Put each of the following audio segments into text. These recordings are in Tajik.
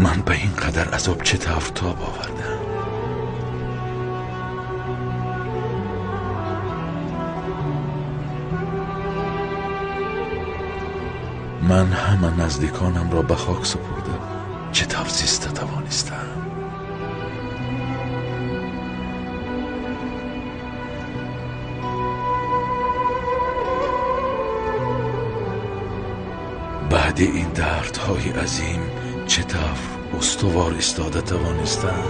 Ман ба ин қадар азоб чӣ тавр тоб овардам? Ман ҳама наздиконамро ба хок супурдам. Чӣ тавр зиста тавонистам? Баъди ин дардҳои азим чӣ тавр устувор истода тавонистам?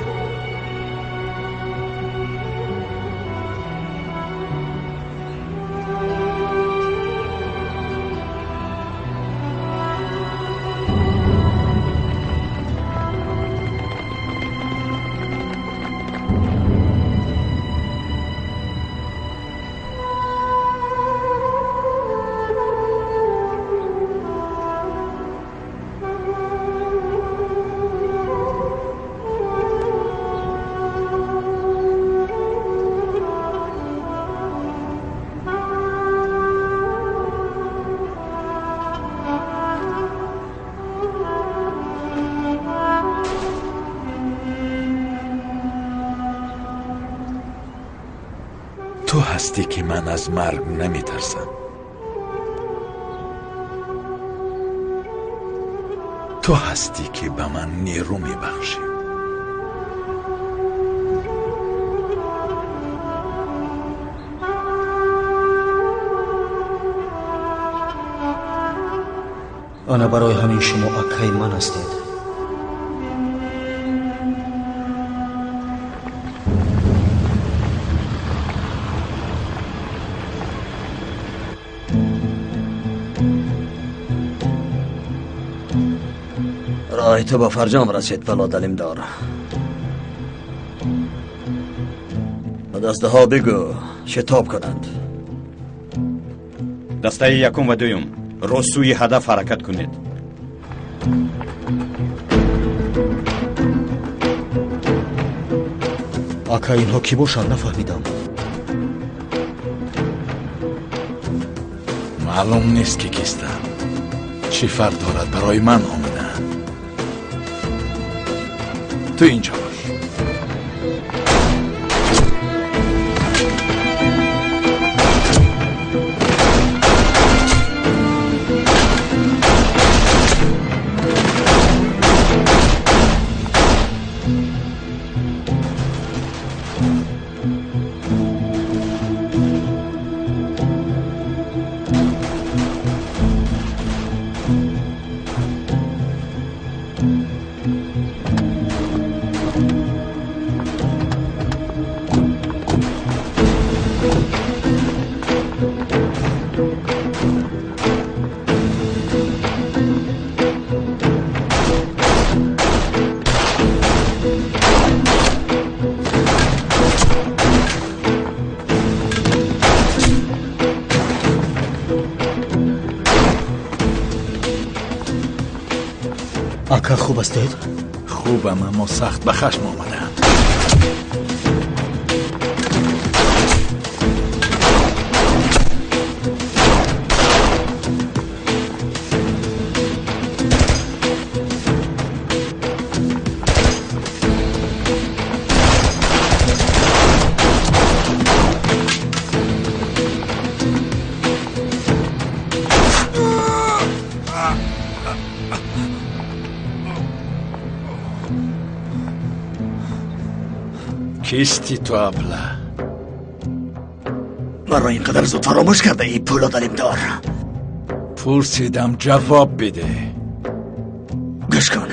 Ту ҳастӣ ки ман аз марг наметарсам. Ту ҳастӣ ки ба ман нерӯ мебахшӣ. Ана барои ҳамин шумо аккаи ман ҳастед. Роҳи ту ба фарҷом расид, Пӯлод Алимдор. Ба дастаҳо бигӯ шитоб кунанд. Дастаи якум ва дуюм, рост сӯи ҳадаф ҳаракат кунед. Ака, инҳо кӣ бошанд, нафаҳмидам. Маълум нест ки кистанд. Чӣ фарқ дорад, барои ман омадаанд. Ту инҷо бош. Ака, хуб ҳастед? Хубам, аммо сахт ба хашм омадаам. Кисти ту, абла? Маро ин қадар зуд фаромӯш кардаӣ, Пӯлод Алимдор? Пурсидам, ҷавоб биде. Гӯш кун,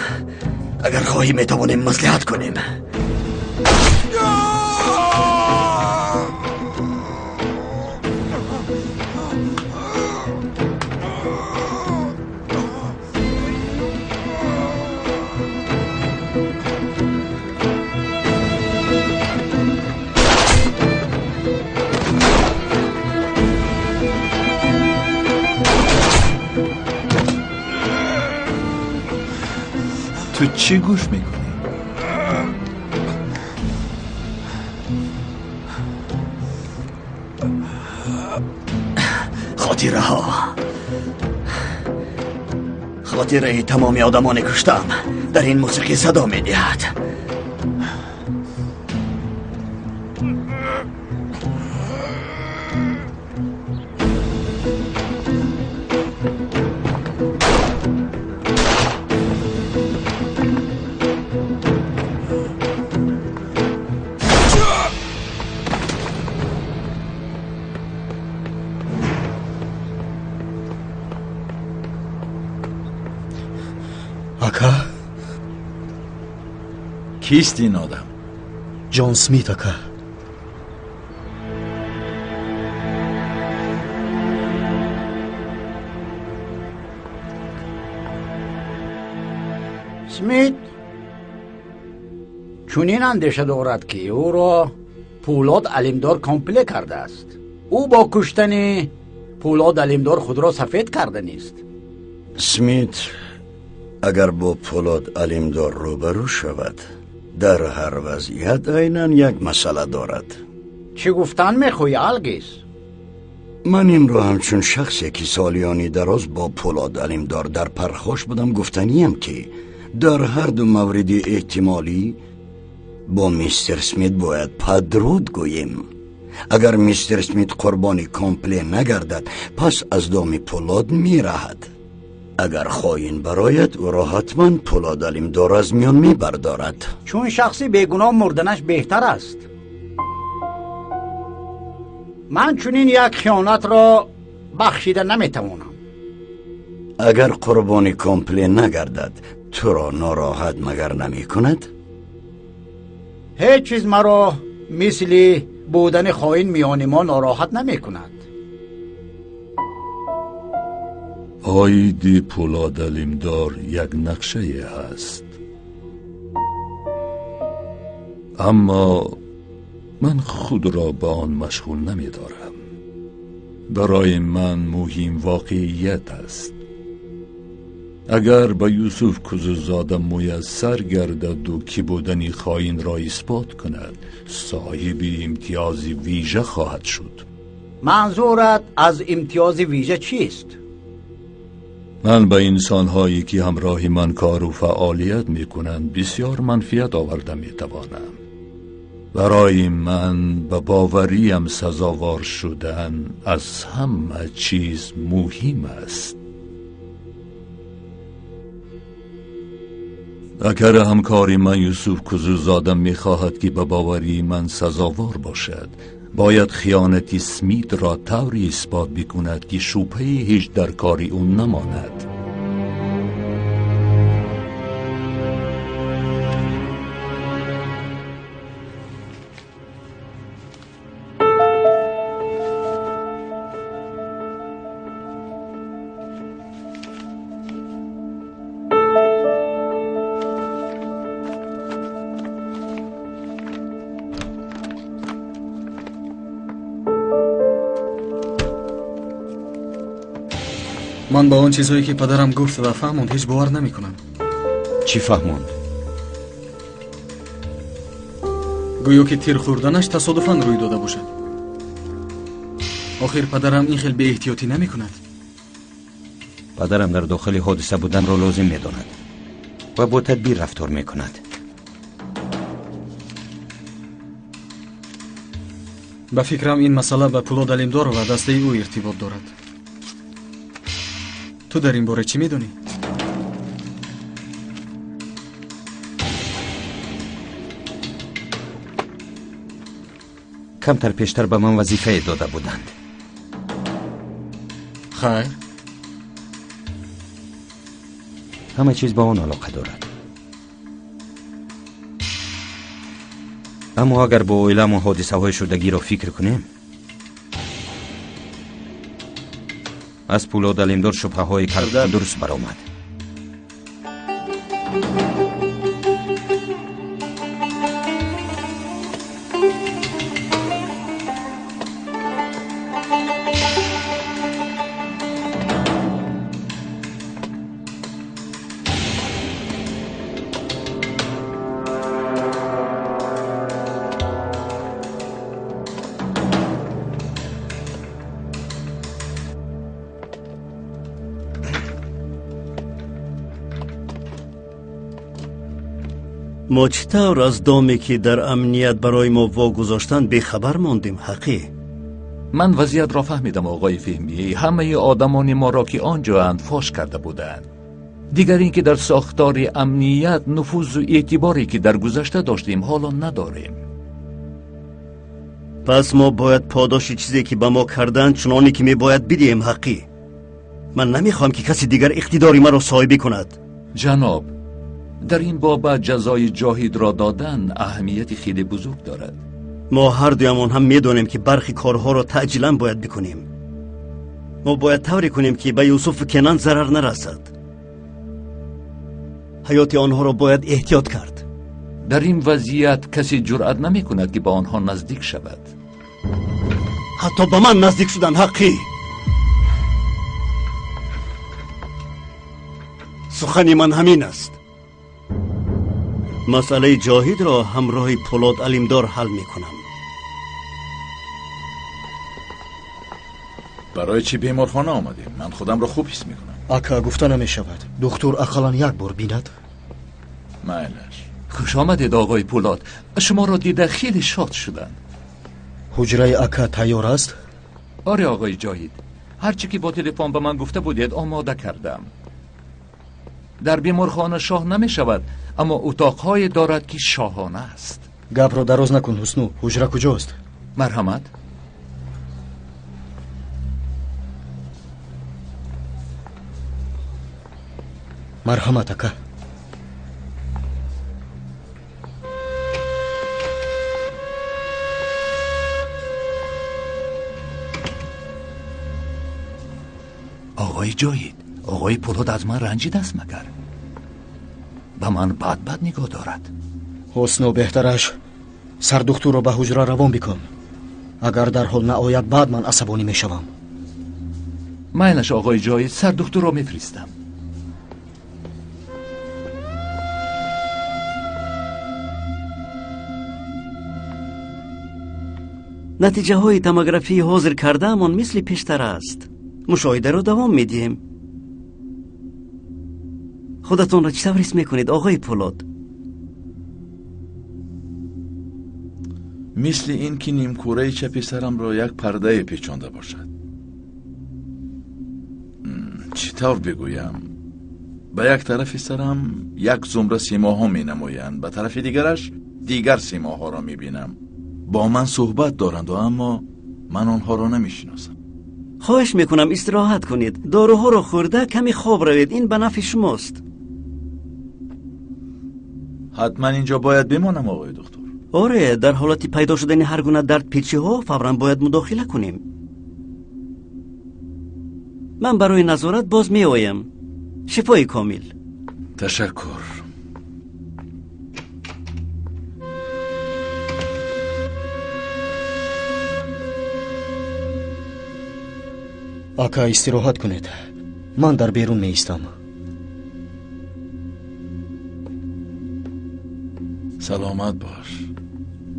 агар хоҳӣ метавонем маслиҳат кунем. Ту чӣ гӯш мекунӣ? Хотираҳо, хотираи тамоми одамоне куштам. Дар ин мусиқӣ садо медиҳад. Ака? Кист ин одам? Ҷон Смит, ака. Смит чунин андеша дорад, ки ӯро Пӯлод Алимдор компле кардааст. Ӯ бо куштани Пӯлод Алимдор худро сафед карданист. Смит агар бо Пӯлод Алимдор рӯбарӯ шавад, дар ҳар вазъият айнан як масъала дорад. Чӣ гуфтан мехоҳӣ, Алгис? Ман инро ҳамчун шахсе, ки солиёни дароз бо Пӯлод Алимдор дар пархош будам, гуфтаниям, ки дар ҳар ду мавриди эҳтимолӣ бо мистер Смит бояд падруд гӯем. Агар мистер Смит қурбони компле нагардад, пас аз доми Пӯлод мераҳад. Агар хоин барояд, ӯро ҳатман Пӯлод Алимдор аз миён мебардорад. Чун шахси бегуноҳ мурданаш беҳтар аст. Ман чунин як хиёнатро бахшида наметавонам. Агар қурбони компле нагардад, туро нороҳат магар намекунад? Ҳеҷ чиз маро мисли будани хоин миёни мо нороҳат намекунад. Оиди Пӯлод Алимдор як нақшае ҳаст, аммо ман худро ба он машғул намедорам. Барои ман муҳим воқеият аст. Агар ба Юсуф Кузузода муяссар гардаду ки будани хоинро исбот кунад, соҳиби имтиёзи вижа хоҳад шуд. Манзурат аз имтиёзи вижа чист? Ман ба инсонҳое, ки ҳамроҳи ман кору фаъолият мекунанд, бисёр манфиат оварда метавонам. Барои ман ба бовариам сазовор шудан аз ҳама чиз муҳим аст. Агар ҳамкори ман Юсуф Кузузода мехоҳад, ки ба боварии ман сазовор бошад, бояд хиёнати Смитро тавре исбот бикунад, ки шубҳаи ҳеҷ дар кори ӯ намонад. Ман ба он чизҳое, ки падарам гуфт ва фаҳмонд, ҳеҷ бовар намекунам. Чӣ фаҳмонд? Гӯё ки тир хӯрданаш тасодуфан рӯй дода бошад. Охир падарам ин хел беэҳтиётӣ намекунад. Падарам дар дохили ҳодиса буданро лозим медонад ва бо тадбир рафтор мекунад. Ба фикрам, ин масъала ба Пӯлод Алимдор ва дастаи ӯ иртибот дорад. Ту дар ин бора чӣ медонӣ? Камтар пештар ба ман вазифае дода буданд. Хайр. Ҳама чиз ба он алоқа дорад. Аммо агар бо оиламон ҳодисаҳои шудагиро фикр кунем, аз Пӯлод Алимдор шубҳаҳои карда дуруст баромад. Мо чӣ тавр аз доме ки дар амният барои мо вогузоштанд бехабар мондем, Ҳаққӣ? Ман вазъиятро фаҳмидам, оғои Феҳмӣ. Ҳамаи одамони моро ки он ҷоанд фош карда буданд. Дигар ин ки дар сохтори амният нуфузу эътиборе ки дар гузашта доштем, ҳоло надорем. Пас мо бояд подоши чизе ки ба мо карданд чуноне ки мебояд бидиҳем, Ҳаққӣ. Ман намехоҳам ки каси дигар иқтидори маро соҳибӣ кунад. Ҷаноб, дар ин бобат ҷазои Ҷоҳидро додан аҳамияти хеле бузург дорад. Мо ҳар дуямон ҳам медонем ки бархи корҳоро таъҷилан бояд бикунем. Мо бояд тавре кунем ки ба Юсуфу Кенан зарар нарасад. Ҳаёти онҳоро бояд эҳтиёт кард. Дар ин вазъият касе ҷуръат намекунад ки ба онҳо наздик шавад. Ҳатто ба ман наздик шудан, Ҳаққӣ. Сухани ман ҳамин аст. Масъалаи Ҷоҳидро ҳамроҳи Пулод Алимдор ҳал мекунам. Барои чӣ беморхона омадем? Ман худамро хуб ҳис мекунам. Ака, гуфта намешавад. Духтур ақаллан як бор бинад. Майлаш. Хуш омадед, оғои Пулод. Шуморо дида хеле шод шудам. Ҳуҷраи ака тайёр аст? Оре, оғои Ҷоҳид. Ҳарчи ки бо телефон ба ман гуфта будед, омода кардам. Дар беморхона шоҳ намешавад, аммо утоқҳое дорад ки шоҳона аст. Гапро дароз накун, Ҳусну. Ҳуҷра куҷост? Марҳамат. Марҳамат, ака. Оғои Ҷоҳид, оғои Пулод аз ман ранҷидааст магар? Ба ман бад бад нигоҳ дорад. Ҳусну, беҳтараш сардухтурро ба ҳуҷра равон бикун. Агар дарҳол наояд, баъд ман асабонӣ мешавам. Майлаш, оғои Ҷоҳид, сардухтурро мефиристам. Натиҷаҳои томографии ҳозир кардаамон мисли пештара аст. Мушоҳидаро давом медиҳем. Худатонро чӣ тавр ҳис мекунед, оғои Пулод? Мисли ин ки нимкураи чапи сарамро як пардае печонда бошад. Чӣ тавр бигӯям, ба як тарафи сарам як зумра симоҳо менамоянд, ба тарафи дигараш дигар симоҳоро мебинам. Бо ман суҳбат доранду, аммо ман онҳоро намешиносам. Хоҳиш мекунам, истироҳат кунед. Доруҳоро хӯрда каме хоб равед, ин ба нафъи шумост. Ҳатман инҷо бояд бимонам, оғои духтур? Оре, дар ҳолати пайдо шудани ҳар гуна дардпечиҳо фавран бояд мудохила кунем. Ман барои назорат боз меоям. Шифои комил. Ташаккур. Ака, истироҳат кунед. Ман дар берун меистам. Саломат бош,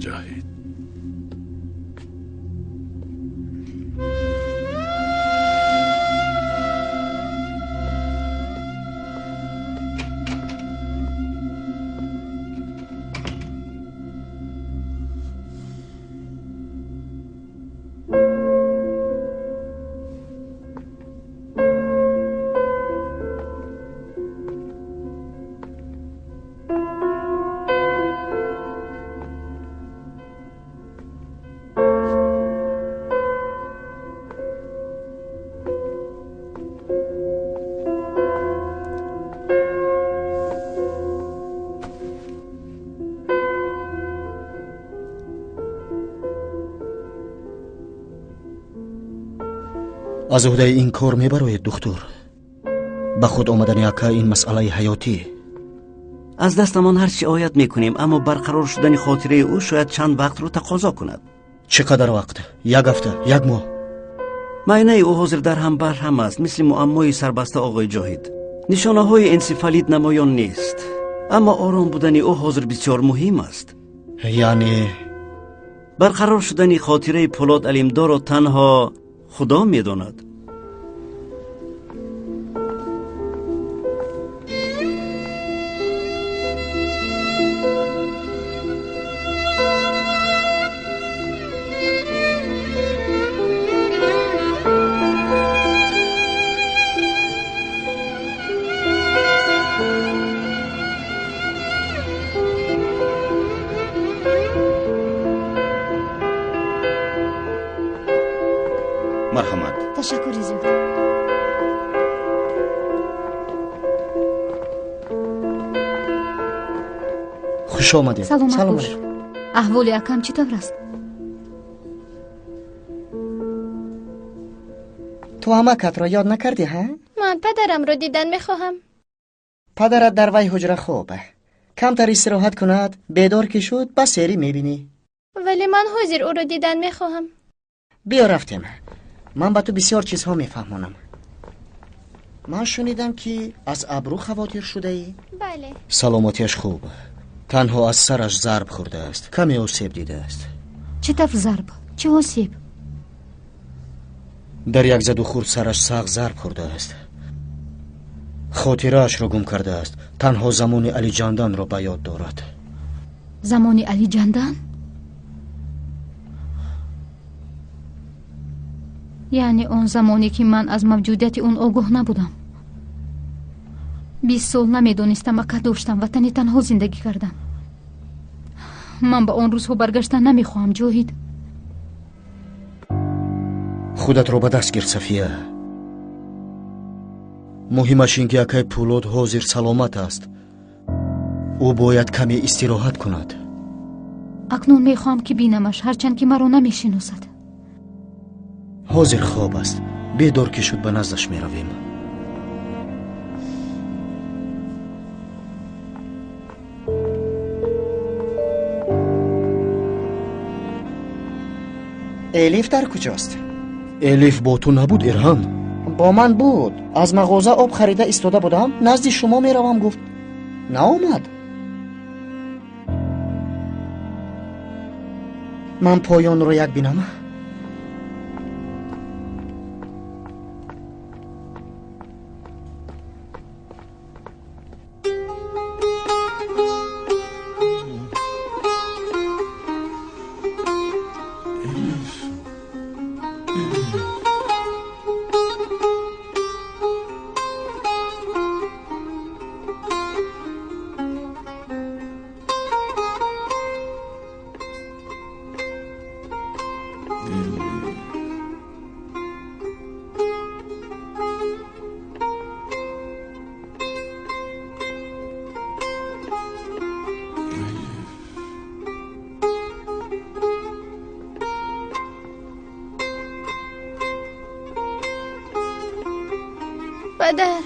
Ҷоҳид. Аз уҳдаи ин кор мебароед, духтур. Ба худ омадани ака ин масъалаи ҳаётӣ. Аз дастамон ҳар чӣ ояд мекунем, аммо барқарор шудани хотираи ӯ шояд чанд вақтро тақозо кунад. Чӣ қадар вақт? Як ҳафта, як моҳ? Маънаи ӯ ҳозир дар ҳам барҳам аст, мисли муаммои сарбаста, оғои Ҷоҳид. Нишонаҳои энсефалит намоён нест, аммо ором будани ӯ ҳозир бисёр муҳим аст. Яъне барқарор шудани хотираи Пулод Алимдорро танҳо Худо медонад. Марҳамат. Ташаккури зиёд. Хуш омадед. Саломат бош. Аҳволи акам чӣ тавр аст? Ту амакатро ёд накардӣ, ҳа? Ман падарамро дидан мехоҳам. Падарат дар вай ҳуҷра хоб. Камтар истироҳат кунад, бедор ки шуд, ба серӣ мебинӣ. Вале ман ҳозир ӯро дидан мехоҳам. Биё рафтем. Ман ба ту бисёр чизҳо мефаҳмонам. Ман шунидам, ки аз абрӯ хавотир шудаӣ. Бале. Саломатиаш хуб. Танҳо аз сараш зарб хӯрдааст. Каме осеб дидааст. Чӣ тавр зарб? Чӣ осеб? Дар як заду хурд сараш сахт зарб хӯрдааст. Хотираашро гум кардааст. Танҳо замони Алиҷанданро ба ёд дорад. Замони Алиҷандан? Яъне он замоне, ки ман аз мавҷудияти он огоҳ набудам. 20 сол намедонистам ака доштам, ватани танҳо зиндагӣ кардам. Ман ба он рӯзҳо баргаштан намехоҳам, Ҷоҳид. Худатро ба даст гир, Сафия. Муҳимаш ин ки акай Пулод ҳозир саломат аст. Ӯ бояд каме истироҳат кунад. Акнун мехоҳам ки бинамаш, ҳарчанд ки маро намешиносад. Ҳозир хоб аст. Бедор ки шуд, ба наздаш меравем. Элиф дар куҷост? Элиф бо ту набуд, Ирҳам? Бо ман буд. Аз мағоза об харида истода будам, назди шумо меравам, гуфт. Наомад. Ман поёнро як бинам. Падар.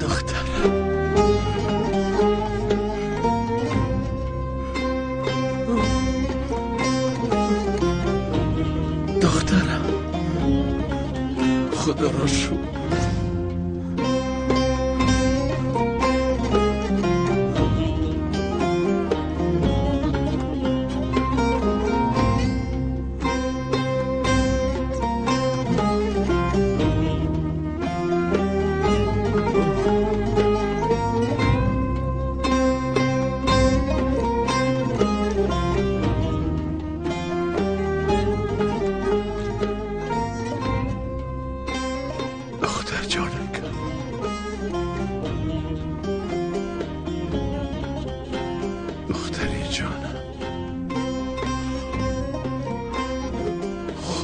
Духтарам. Духтарам. Худоро шукр.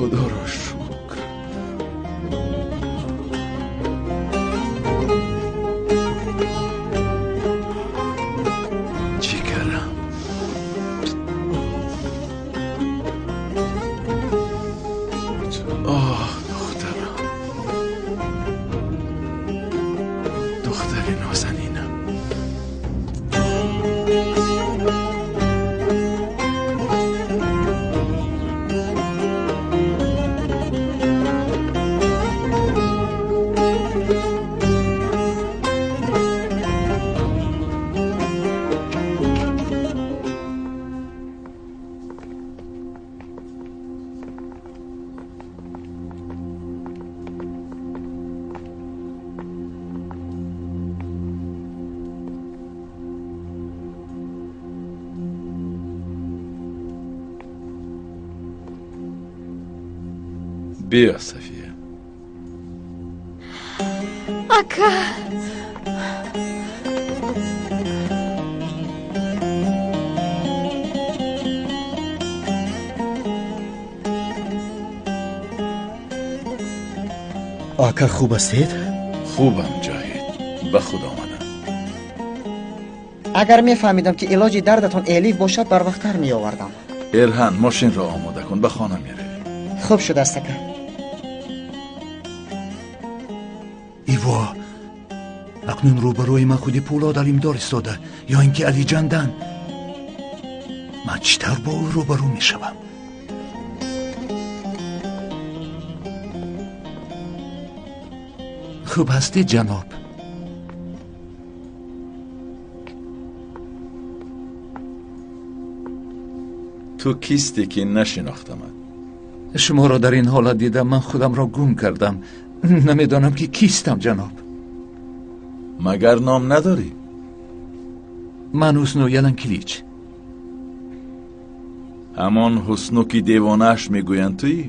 Худоро шукр. Ҷигарам. Оҳ, духтарам. Духтари нозанинам. Биё, Сафия. Ака! Ака, хуб ҳастед? Хубам, Ҷоҳид. Ба худ омадам. Агар мефаҳмидам, ки илоҷи дардатон элиф бошад, барвақттар меовардам. Эрҳан, мошинро омода кун, ба хона меравем. Хуб шудааст, ака. Иво, акнун рӯбарӯи ман худи Пулод Алимдор истода, ё ин ки Али Ҷандан. Ман чӣ тавр бо ӯ рӯбарӯ мешавам? Хуб ҳастед, ҷаноб? Ту кистӣ, ки нашинохтамат? Шуморо дар ин ҳолат дидам, ман худамро гум кардам. Намедонам, ки кистам, ҷаноб. Магар ном надорӣ? Ман Ҳусну Яланкилич. Ҳамон Ҳусну, ки девонааш мегӯянд, туӣ?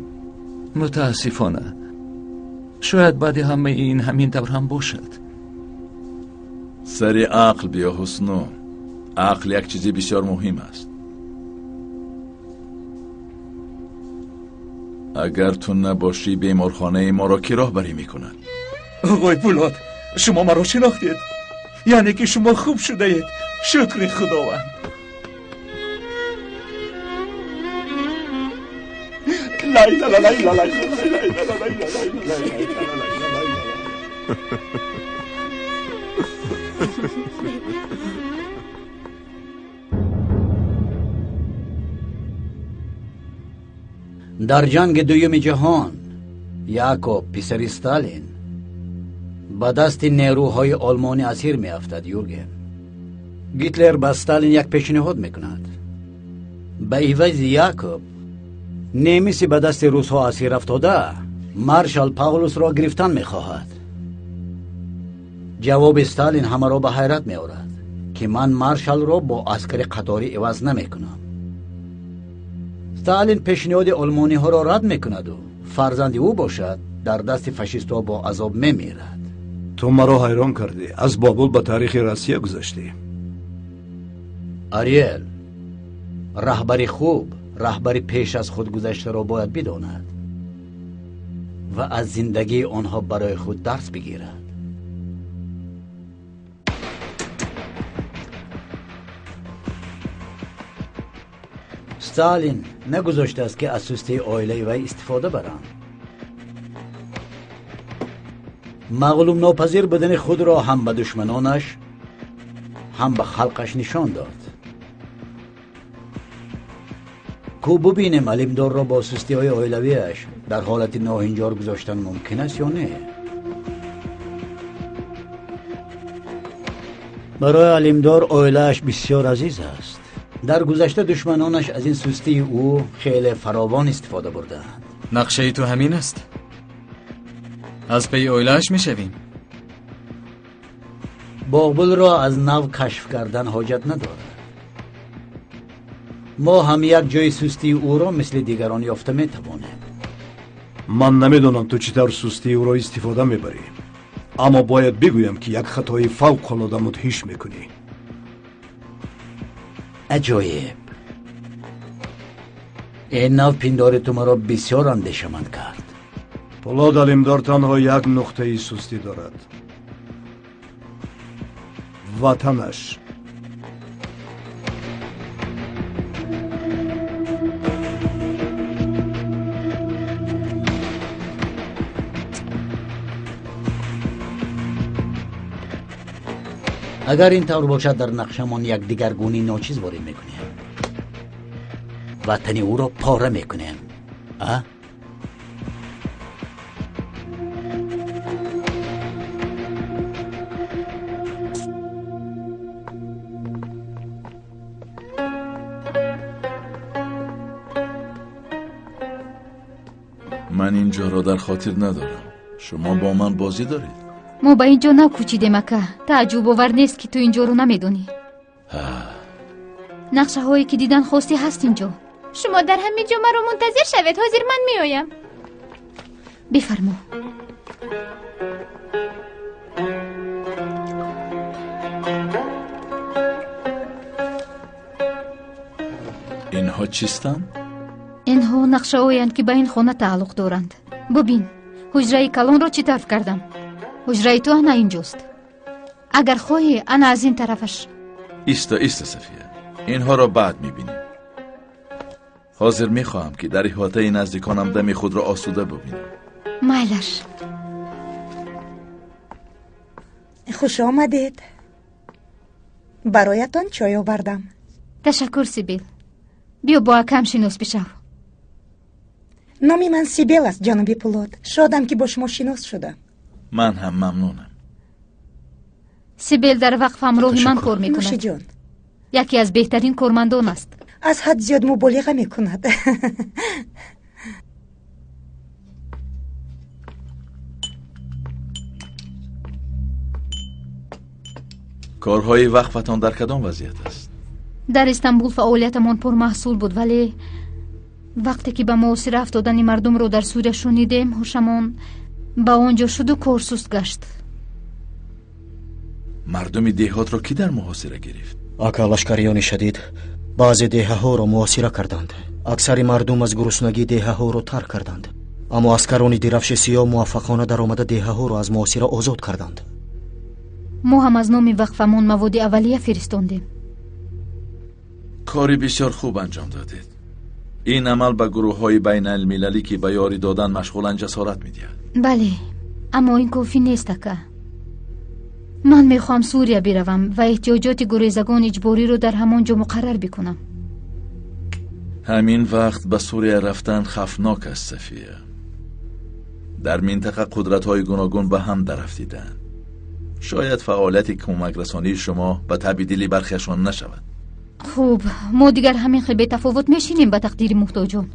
Мутаассифона. Шояд баъди ҳамаи ин ҳамин тавр ҳам бошад. Сари ақл биё, Ҳусну. Ақл як чизи бисёр муҳим аст. Агар ту набошӣ, беморхонаи моро кӣ роҳбарӣ мекунад? Оғои Пулод, шумо маро шинохтед. Яъне ки шумо хуб шудаед. Шукри Худованд. Лай ла лай ла лай лай ла лай ла лай лай. Дар ҷанги дуюми ҷаҳон Якоб, писари Сталин, ба дасти нерӯҳои олмонӣ асир меафтад. Юрген, Гитлер ба Сталин як пешниҳод мекунад. Ба ивази Якоб немиси ба дасти русҳо асир афтода маршал Паулусро гирифтан мехоҳад. Ҷавоби Сталин ҳамаро ба ҳайрат меорад, ки ман маршалро бо аскари қаторӣ иваз намекунам. Сталин пешниҳоди олмониҳоро рад мекунаду фарзанди ӯ бошад дар дасти фашистҳо бо азоб мемирад. Ту маро ҳайрон кардӣ. Аз Бобул ба таърихи Россия гузаштӣ. Ариэл, раҳбари хуб раҳбари пеш аз худ гузаштаро бояд бидонад ва аз зиндагии онҳо барои худ дарс бигирад. Сталин нагузоштааст, ки аз сустии оилаи вай истифода баранд. Мағлубнопазир будани худро ҳам ба душманонаш, ҳам ба халқаш нишон дод. Ку бубинем, Алимдорро бо сустиҳои оилавиаш дар ҳолати ноҳинҷор гузоштан мумкин аст ё не? Барои Алимдор оилааш бисёр азиз аст. Дар гузашта душманонаш аз ин сустии ӯ хеле фаровон истифода бурдаанд. Нақшаи ту ҳамин аст? Аз паи оилааш мешавем? Боғбулро аз нав кашф кардан ҳоҷат надорад. Мо ҳам як ҷои сустии ӯро мисли дигарон ёфта метавонем. Ман намедонам, ту чӣ тавр сустии ӯро истифода мебарӣ, аммо бояд бигӯям, ки як хатои фавқулода мудҳиш мекунӣ. Аҷоиб! Ин нав пиндори ту маро бисёр андешаманд кард. Пулод Алимдор танҳо як нуқтаи сустӣ дорад: ватанаш. Агар ин тавр бошад, дар нақшамон як дигаргунии ночиз ворид мекунем. Ватани ӯро пора мекунем. А? Ман ин ҷоро дар хотир надорам. Шумо бо ман бозӣ доред? Мо ба ин ҷо нав кӯчидем, ака. Тааҷҷубовар нест, ки ту ин ҷоро намедонӣ. Нақшаҳое, ки дидан хостӣ, ҳаст ин ҷо. Шумо дар ҳамин ҷо маро мунтазир шавед, ҳозир ман меоям. Бифармо. Инҳо чистанд? Инҳо нақшаҳоянд, ки ба ин хона тааллуқ доранд. Бубин, ҳуҷраи калонро чӣ тавр кардам. Ҳуҷраи ту ана инҷост. Агар хоҳӣ, ана аз ин тарафаш. Иста, иста, Сафия. Инҳоро баъд мебинем. Ҳозир мехоҳам, ки дар иҳотаи наздиконам дами худро осуда бубинам. Майлаш. Хуш омадед. Бароятон чой овардам. Ташаккур, Сибил. Биё бо акам шинос бишав. Номи ман Сибел аст, ҷаноби Пулод. Шодам, ки бо шумо шинос шудам. Ман ҳам мамнунам. Сибел дар вақф ҳамроҳи ман кор мекунад. Нӯшиҷон. Яке аз беҳтарин кормандон аст. Аз ҳад зиёд муболиға мекунад. Корҳои вақфатон дар кадом вазъият аст? Дар Истанбул фаъолиятамон пурмаҳсул буд, вале вақте ки ба муҳосира афтодани мардумро дар Сурия шунидем, ҳушамон ба он ҷо шуду кор суст гашт. Мардуми деҳотро кӣ дар муҳосира гирифт? Ака, лашкариёни шадид баъзе деҳаҳоро муҳосира карданд. Аксари мардум аз гуруснагӣ деҳаҳоро тарк карданд. Аммо аскарони дирафши сиёҳ муваффақона даромада деҳаҳоро аз муҳосира озод карданд. Мо ҳам аз номи вақфамон маводи аввалия фиристондем. Кори бисёр хуб анҷом додед. Ин амал ба гурӯҳҳои байналмилалӣ, ки ба ёрӣ додан машғуланд, ҷасорат медиҳад. Бале, аммо ин кофӣ нест, ака. Ман мехоҳам Сурия биравам ва эҳтиёҷоти гурезагон иҷбориро дар ҳамон ҷо муқаррар бикунам. Ҳамин вақт ба Сурия рафтан хавфнок аст, Сафия. Дар минтақа қудратҳои гуногун ба ҳам дарафтидаанд. Шояд фаъолияти кӯмакрасонии шумо ба таъби дили бархеашон нашавад. Хуб, мо дигар ҳамин хел бетафовут мешинем ба тақдири муҳтоҷон.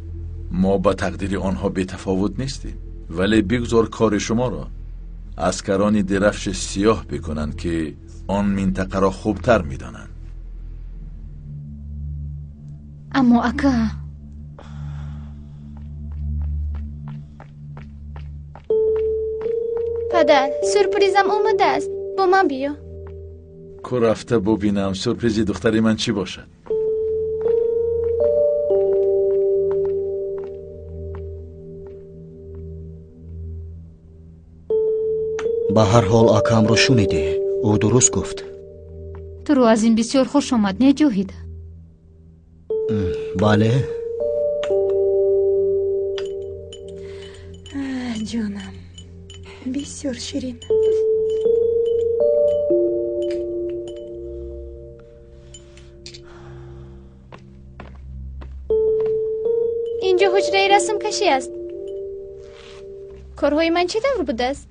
Мо ба тақдири онҳо бетафовут нестем, вале бигзор кори шуморо аскарони дирафши сиёҳ бикунанд, ки он минтақаро хубтар медонанд. Аммо ака, падар, сюрпризам омода аст. Бо ман биё. Ку рафта бубинам сюрпризи духтари ман чӣ бошад. Ба ҳар ҳол акамро шунидӣ. Ӯ дуруст гуфт. Туро аз ин бисёр хуш омад, не, Ҷоҳид? Бале. Ҷонам, бисёр ширин. Инҷо ҳуҷраи расмкашӣ аст. Корҳои ман чӣ тавр будааст?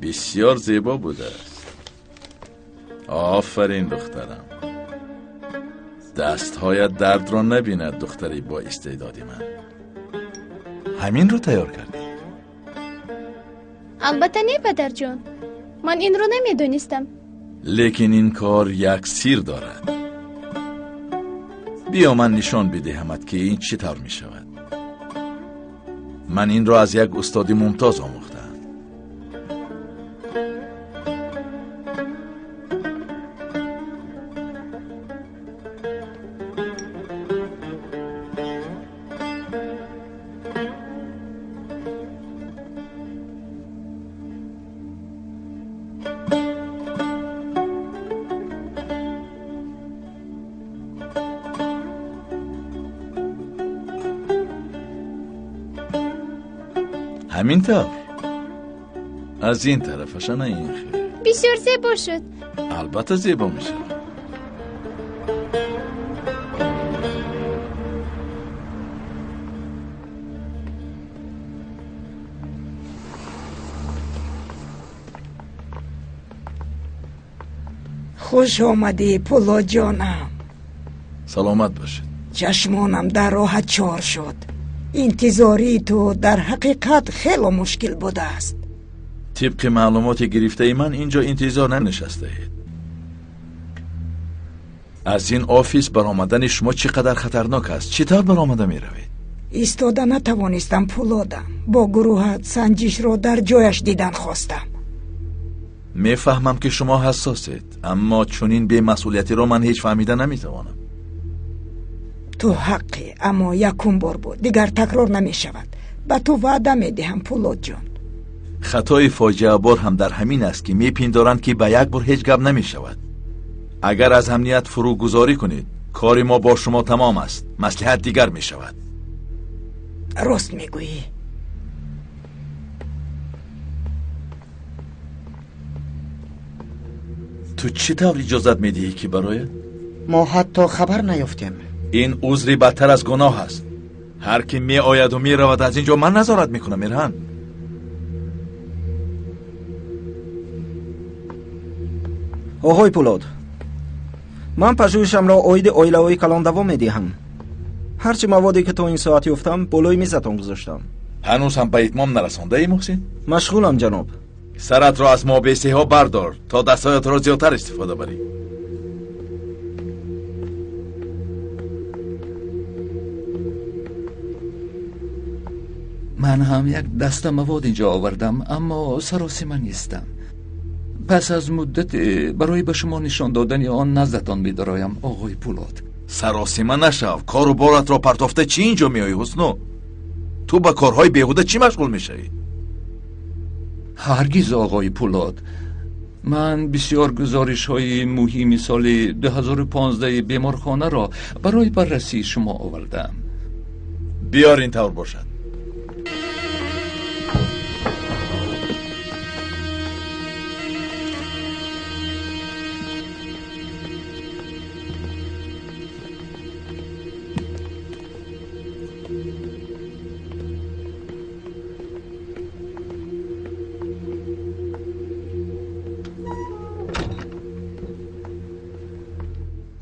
Бисёр зебо будааст. Офарин, духтарам. Дастҳоят дардро набинад, духтари бо истеъдоди ман. Ҳаминро тайёр кардӣ? Албатта не, падарҷон. Ман инро намедонистам. Лекин ин кор як сир дорад. Биё ман нишон бидиҳамат, ки ин чӣ тавр мешавад. Ман инро аз як устоди мумтоз омӯхтам. Ҳамин тавр. Аз ин тарафаша на ин хел. Бисёр зебо шуд. Албатта зебо мешавад. Хуш омадӣ, Пулодҷонам. Саломат бошед. Чашмонам дар роҳат чор шуд. Интизории ту дар ҳақиқат хело мушкил будааст. Тибқи маълумоти гирифтаи ман инҷо интизор нанишастаед. Аз ин офис баромадани шумо чӣ қадар хатарнок аст? Чӣ тавр баромада меравед? Истода натавонистам, Пулодам. Бо гурӯҳат санҷишро дар ҷояш дидан хостам. Мефаҳмам, ки шумо ҳассосед, аммо чунин бемасъулиятиро ман ҳеҷ фаҳмида наметавонам. Ту ҳаққӣ, аммо якум бор буд, дигар такрор намешавад. Ба ту ваъда медиҳам, Пулодҷон. Хатои фоҷиабор ҳам дар ҳамин аст, ки мепиндоранд, ки ба як бор ҳеҷ гап намешавад. Агар аз амният фурӯгузорӣ кунед, кори мо бо шумо тамом аст, маслиҳат дигар мешавад. Рост мегӯӣ. Ту чӣ тавр иҷозат медиҳӣ, ки барояд? Мо ҳатто хабар наёфтем. Ин узри бадтар аз гуноҳ аст. Ҳар ки меояду меравад аз ин ҷо ман назорат мекунам, Эрҳан. Оғои Пулод, ман пажӯҳишамро оиди оилаҳои калон давом медиҳам. Ҳарчи маводе, ки то ин соат ёфтам, болои мизатон гузоштам. Ҳанӯз ҳам ба итмом нарасондаӣ, Муҳсин? Машғулам, ҷаноб. Саратро аз мобесиҳо бардор, то дастҳоятро зиёдтар истифода барӣ. Ман ҳам як даста мавод инҷо овардам, аммо саросима нестам. Пас аз муддате барои ба шумо нишон додани он наздатон медароям, оғои Пулод. Саросима нашав, кору боратро партофта чӣ инҷо меоӣ, Ҳусну? Ту ба корҳои беҳуда чӣ машғул мешавӣ? Ҳаргиз, оғои Пулод. Ман бисёр гузоришҳои муҳими соли 2015 беморхонаро барои баррасии шумо овардам. Биёр ин тавр бошад.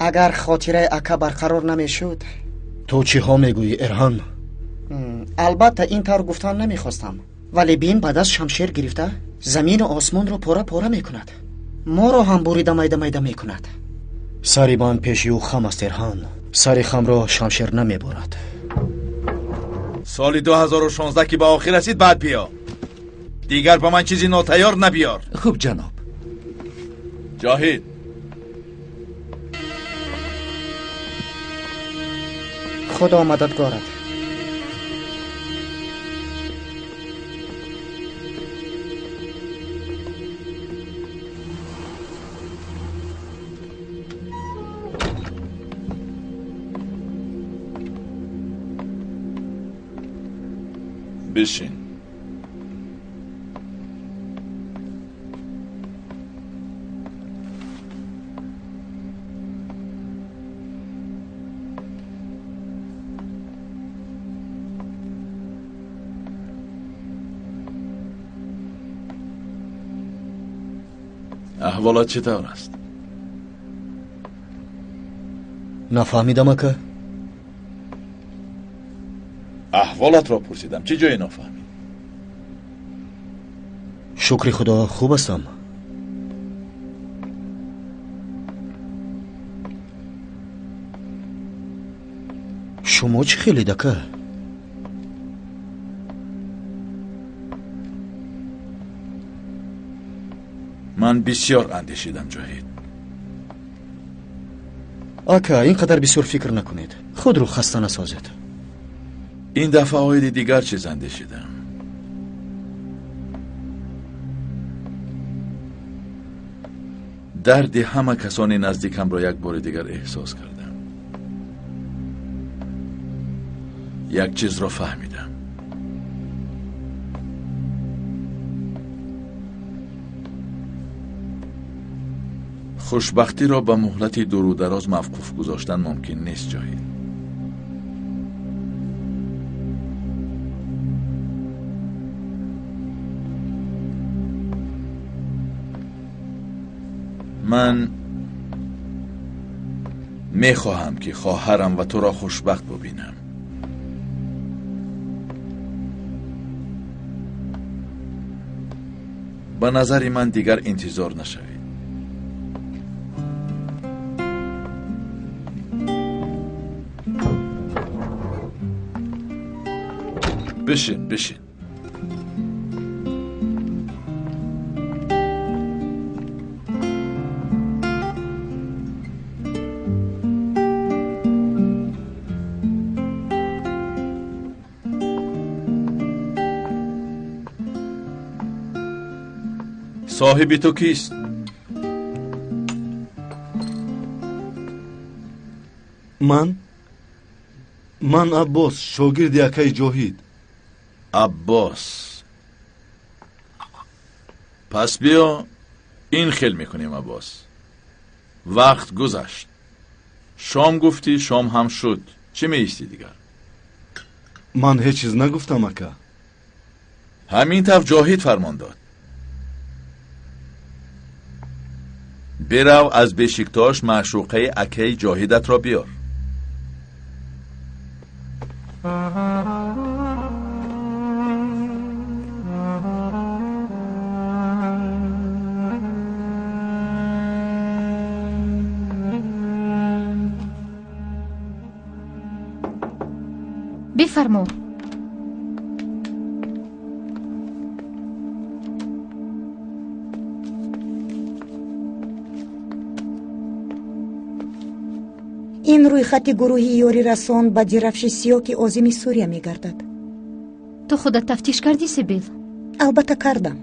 Агар хотираи ака барқарор намешуд. Ту чиҳо мегӯӣ, Эрҳан? Албатта ин тавр гуфтан намехостам, вале бин ба даст шамшер гирифта замину осмонро пора пора мекунад, моро ҳам бурида майда майда мекунад. Сари ман пеши ӯ хам аст, Эрҳан. Сари хамро шамшер намебурад. Соли 2016 ки ба охир расид, баъд биё. Дигар ба ман чизи нотайёр набиёр. Хуб, ҷаноб. Ҷоҳид, Худо мададгорат. Бишин. Аҳволат чӣ тавр аст? Нафаҳмидам, ака. Аҳволатро пурсидам, чӣ ҷое нофаҳмид? Шукри Худо, хуб ҳастам. Шумо чӣ хелед, ака? Ман бисёр андешидам, Ҷоҳид. Ака, ин қадар бисёр фикр накунед, худро хаста насозед. Ин дафъа оиди дигар чиз андешидам. Дарди ҳама касони наздикамро як бори дигар эҳсос кардам. Як чизро фаҳмидам. Хушбахтиро ба муҳлати дуру дароз мавқуф гузоштан мумкин нест, Ҷоҳид. Ман мехоҳам, ки хоҳарам ва туро хушбахт бубинам. Ба назари ман дигар интизор нашавед. Бишин, бишин. Соҳиби ту кист? Ман Аббос, шогирди акаи Ҷоҳид. Аббос, пас биё ин хел мекунем. Аббос, вақт гузашт, шом гуфтӣ, шом ҳам шуд, чӣ меистӣ дигар? Ман ҳеҷ чиз нагуфтам, ака. Ҳамин тавр Ҷоҳид фармон дод. Бирав аз Бешиктош маъшуқаи акаи Ҷоҳидатро биёр. Бифармо. Ин рӯйхати гурӯҳи ёрирасон ба Дирафши Сиёҳ, ки озими Сурия мегардад. Ту худат тафтиш кардӣ, Сибил? Албатта кардам.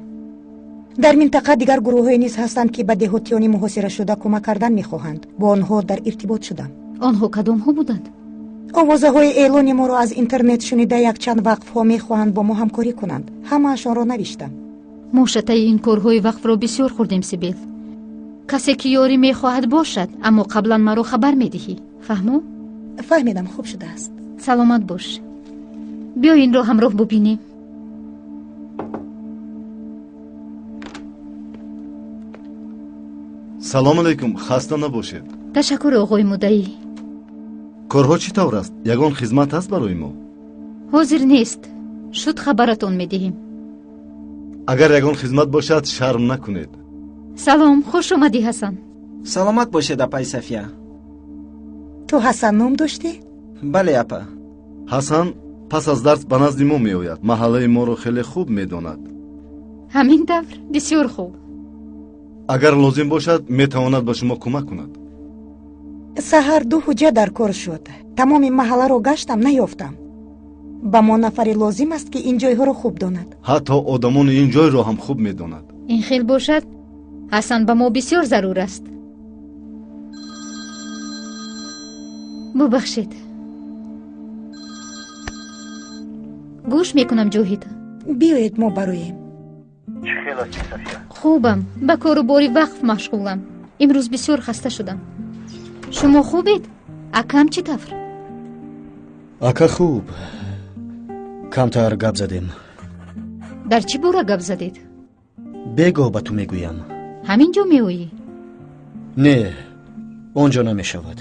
Дар минтақа дигар гурӯҳҳое низ ҳастанд, ки ба деҳотиёни муҳосирашуда кӯмак кардан мехоҳанд. Бо онҳо дар иртибот шудам. Онҳо кадомҳо буданд? Овозаҳои эълони моро аз интернет шунида якчанд вақфҳо мехоҳанд бо мо ҳамкорӣ кунанд. Ҳамаашонро навиштам. Мо шатаи ин корҳои вақфро бисёр хӯрдем, Сибил. Касе ки ёрӣ мехоҳад бошад, аммо қаблан маро хабар медиҳӣ. Фаҳмо? Фаҳмидам, хуб шудааст. Саломат бош. Биё инро ҳамроҳ бубинем. Салом алайкум, хаста набошед. Ташаккур, оғои муддаӣ. Корҳо чӣ тавр аст? Ягон хизмат ҳаст барои мо? Ҳозир нест. Шуд, хабаратон медиҳем. Агар ягон хизмат бошад, шарм накунед. Салом, хуш омадӣ, Ҳасан. Саломат бошед, апаи Сафия. Ту Ҳасан ном доштӣ? Бале, апа. Ҳасан пас аз дарс ба назди мо меояд. Маҳаллаи моро хеле хуб медонад. Ҳамин тавр, бисёр хуб. Агар лозим бошад, метавонад ба шумо кӯмак кунад. Саҳар ду ҳуҷҷа дар кор шуд. Тамоми маҳалларо гаштам, наёфтам. Ба мо нафаре лозим аст, ки ин ҷойҳоро хуб донад. Ҳатто одамони ин ҷойро ҳам хуб медонад. Ин хел бошад, Ҳасан ба мо бисёр зарур аст. Бубахшед. Гӯш мекунам, Ҷоҳид. Биёед мо бароем. Чӣ хел ҳастӣ, Сафия? Хубам, ба кору бори вақф машғулам. Имрӯз бисёр хаста шудам. Шумо хубед? Акам чӣ тавр? Ака хуб. Камтар гап задем. Дар чӣ бора гап задед? Бегоҳ ба ту мегӯям. Ҳамин ҷо меоӣ? Не, он ҷо намешавад.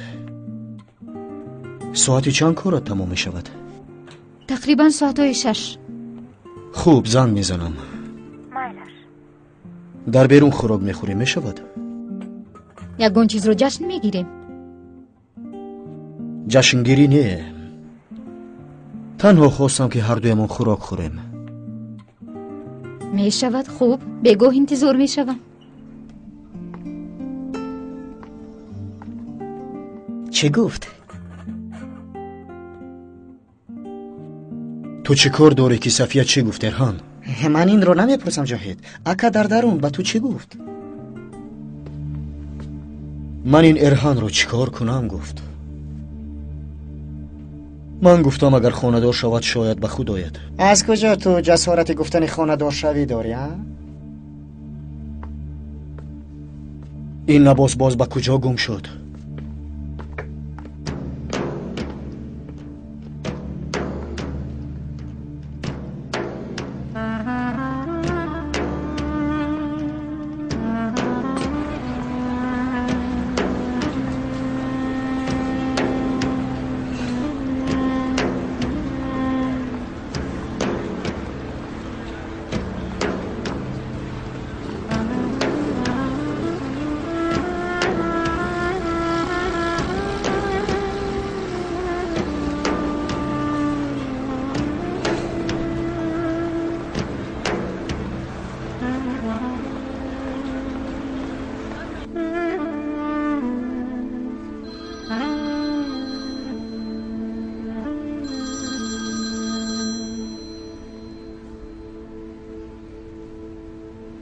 Соати чанд корат тамом мешавад? Тақрибан соатҳои 6. Хуб, занг мезанам. Майлаш. Дар берун хӯрок мехӯрем, мешавад? Ягон чизро ҷашн мегирем? Ҷашнгирӣ не. Танҳо хостам, ки ҳардуямон хӯрок хӯрем. Мешавад, хуб, бегоҳ интизор мешавам. Чӣ гуфт? Ту чӣ кор дорӣ, ки Сафия чӣ гуфт, Эрҳан? Ман инро намепурсам, Ҷоҳид. Ака дар дарун ба ту чӣ гуфт? Ман ин Эрҳанро чӣ кор кунам, гуфт. Ман гуфтам, агар хонадор шавад, шояд ба худ ояд. Аз куҷо ту ҷасорати гуфтани хонадоршавӣ дорӣ, а? Ин либос боз ба куҷо гум шуд?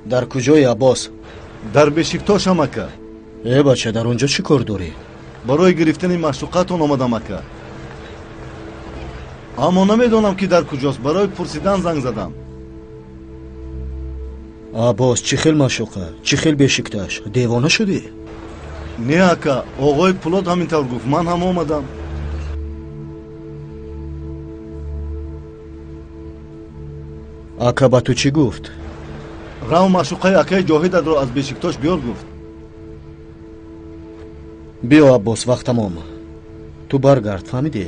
Дар куҷои Аббос? Дар Бешиктошам, ака. Э бача, дар он ҷо чӣ кор дорӣ? Барои гирифтани маъшуқатон омадам, ака. Аммо намедонам, ки дар куҷост. Барои пурсидан занг задам. Аббос, чӣ хел маъшуқа? Чӣ хел Бешикташ? Девона шудӣ? Не, ака, оғои Пулод ҳамин тавр гуфт, ман ҳам омадам. Ака ба ту чӣ гуфт? Рав, маъшуқаи акаи Ҷоҳидатро аз Бешиктош биёр, гуфт. Биё, Аббос, вақт тамом. Ту баргард, фаҳмидӣ?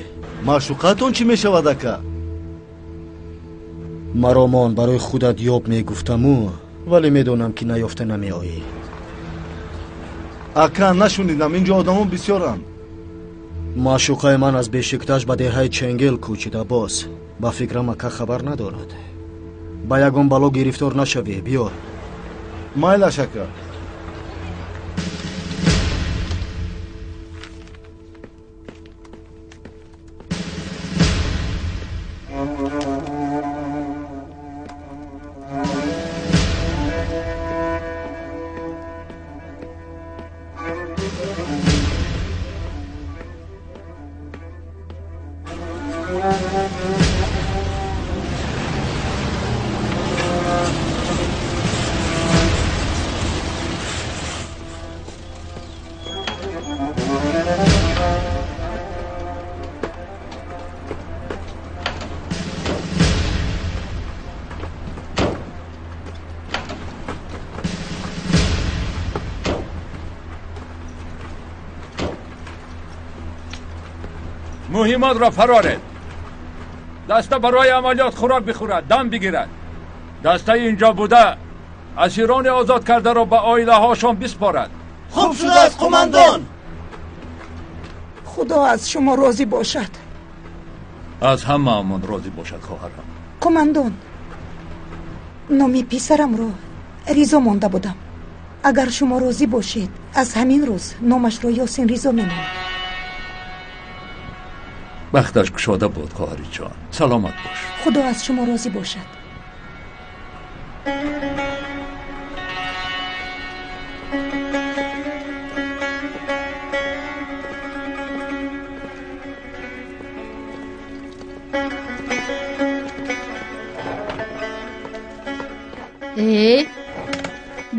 Маъшуқаатон чӣ мешавад, ака? Маро мон, барои худат ёб мегуфтаму, вале медонам, ки наёфта намеоӣ. Ака, нашунидам, инҷо одамон бисёранд. Маъшуқаи ман аз Бешикташ ба деҳаи Ченгел кӯчид, Аббос. Ба фикрам, ака хабар надорад. Ба ягон бало гирифтор нашавӣ, биё. Майлаш, ака. مهمات را فرارد. دسته برای عملیات خوراک بخورد، دم بگیرد. دسته اینجا بوده اسیران آزاد کرده را به آیله هاشان بسپارد. خوب شده است قماندان. خدا از شما راضی باشد. از همه امان راضی باشد خواهرم. قماندان، نامی پسرم را ریزا مانده بودم. اگر شما راضی باشید از همین روز نامش را یاسین ریزا میمانم. بختش گشاده بود خواهری جان. سلامت باش. خدا از شما راضی باشد.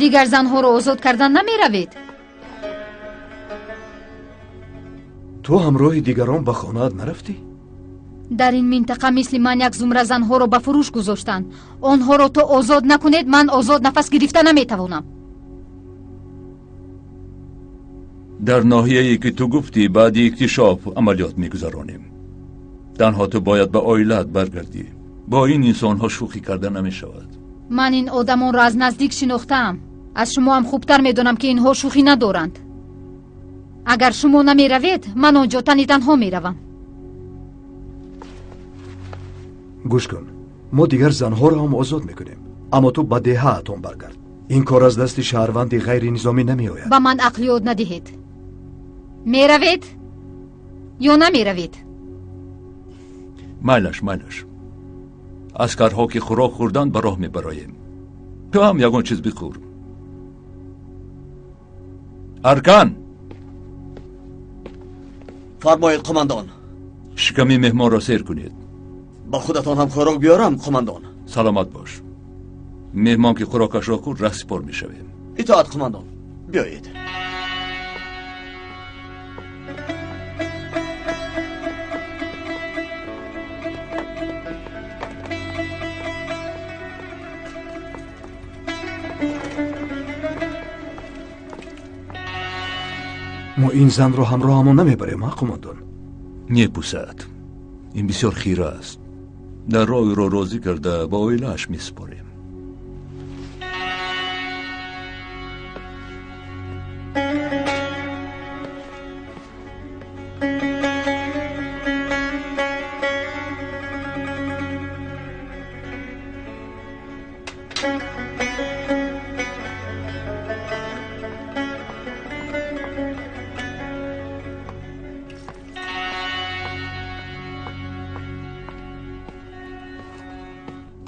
Дигар занҳоро озод кардан намеравед? Ту ҳамроҳи дигарон ба хонаат нарафтӣ? Дар ин минтақа мисли ман як зумра занҳоро ба фурӯш гузоштанд. Онҳоро то озод накунед, ман озод нафас гирифта наметавонам. Дар ноҳияе ки ту гуфтӣ, баъди иктишоф амалиёт мегузаронем. Танҳо ту бояд ба оилаат баргардӣ. Бо ин инсонҳо шӯхӣ карда намешавад. Ман ин одамонро аз наздик шинохтаам. Аз шумо ҳам хубтар медонам, ки инҳо шӯхӣ надоранд. Агар шумо намеравед, ман он ҷо тани танҳо меравам. Гӯш кун, мо дигар занҳоро ҳам озод мекунем, аммо ту ба деҳаатон баргард. Ин кор аз дасти шаҳрванди ғайринизомӣ намеояд. Ба ман ақл ёд надиҳед. Меравед ё намеравед? Майлаш, майлаш. Аскарҳо ки хӯрок хӯрданд, ба роҳ мебароем. Ту ҳам ягон чиз бихӯр. Аркан! Фармоед, қумандон. Шиками меҳмонро сер кунед. Ба худатон ҳам хӯрок биёрам, қумандон? Саломат бош. Меҳмон ки хӯрокашро хӯрд, раҳсипор мешавем. Итоат, қумандон. Биёед. Мо ин занро ҳамроҳамон намебарем, ҳа, қумандон? Мепусад. Ин бисёр хира аст. Дар роҳ ӯро розӣ карда ба оилааш месупорем.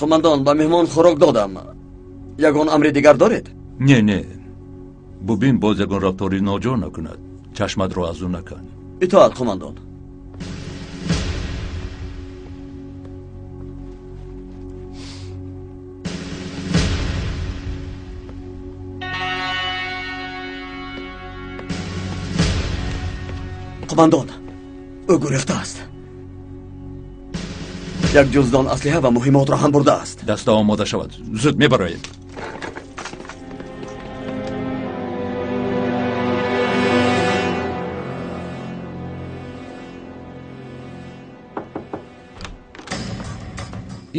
Қумандон, ба меҳмон хӯрок додам. Ягон амри дигар доред? Не, не. Бубин боз ягон рафтори ноҷо накунад. Чашматро аз ӯ накан. Итоат, қумандон. Қумандон, ӯ гурехтааст. Як ҷуздон аслиҳа ва муҳимотро ҳам бурдааст. Даста омода шавад. Зуд мебароем.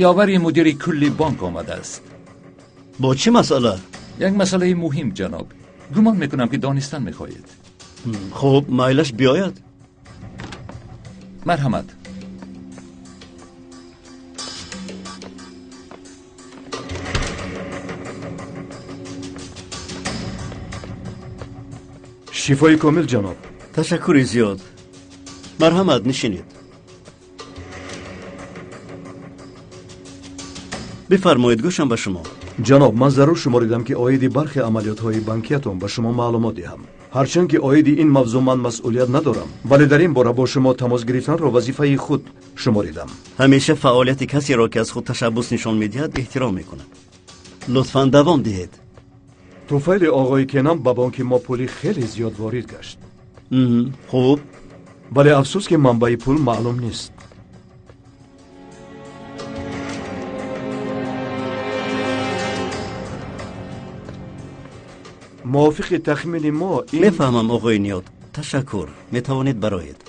Ёвари мудири кулли бонк омадааст. Бо чӣ масъала? Як масъалаи муҳим, ҷаноб. Гумон мекунам, ки донистан мехоҳед. Хуб, майлаш биёяд. Марҳамат. Шифои комил, ҷаноб. Ташаккури зиёд. Марҳамат, нишинед. Бифармоед, гӯшам ба шумо. Ҷаноб, ман зарур шуморидам, ки оиди бархе амалиётҳои банкиятон ба шумо маълумот диҳам. Ҳарчанд ки оиди ин мавзӯъ ман масъулият надорам, вале дар ин бора бо шумо тамос гирифтанро вазифаи худ шуморидам. Ҳамеша фаъолияти касеро, ки аз худ ташаббус нишон медиҳад, эҳтиром мекунам. Лутфан давом диҳед. Туфайли оғои Кенан ба бонки мо пули хеле зиёд ворид гашт. Хуб. Вале афсӯс, ки манбаи пул маълум нест. Мувофиқи тахмини мо ин Мефаҳмам, оғои Ниёд. Ташаккур. Метавонед бароед.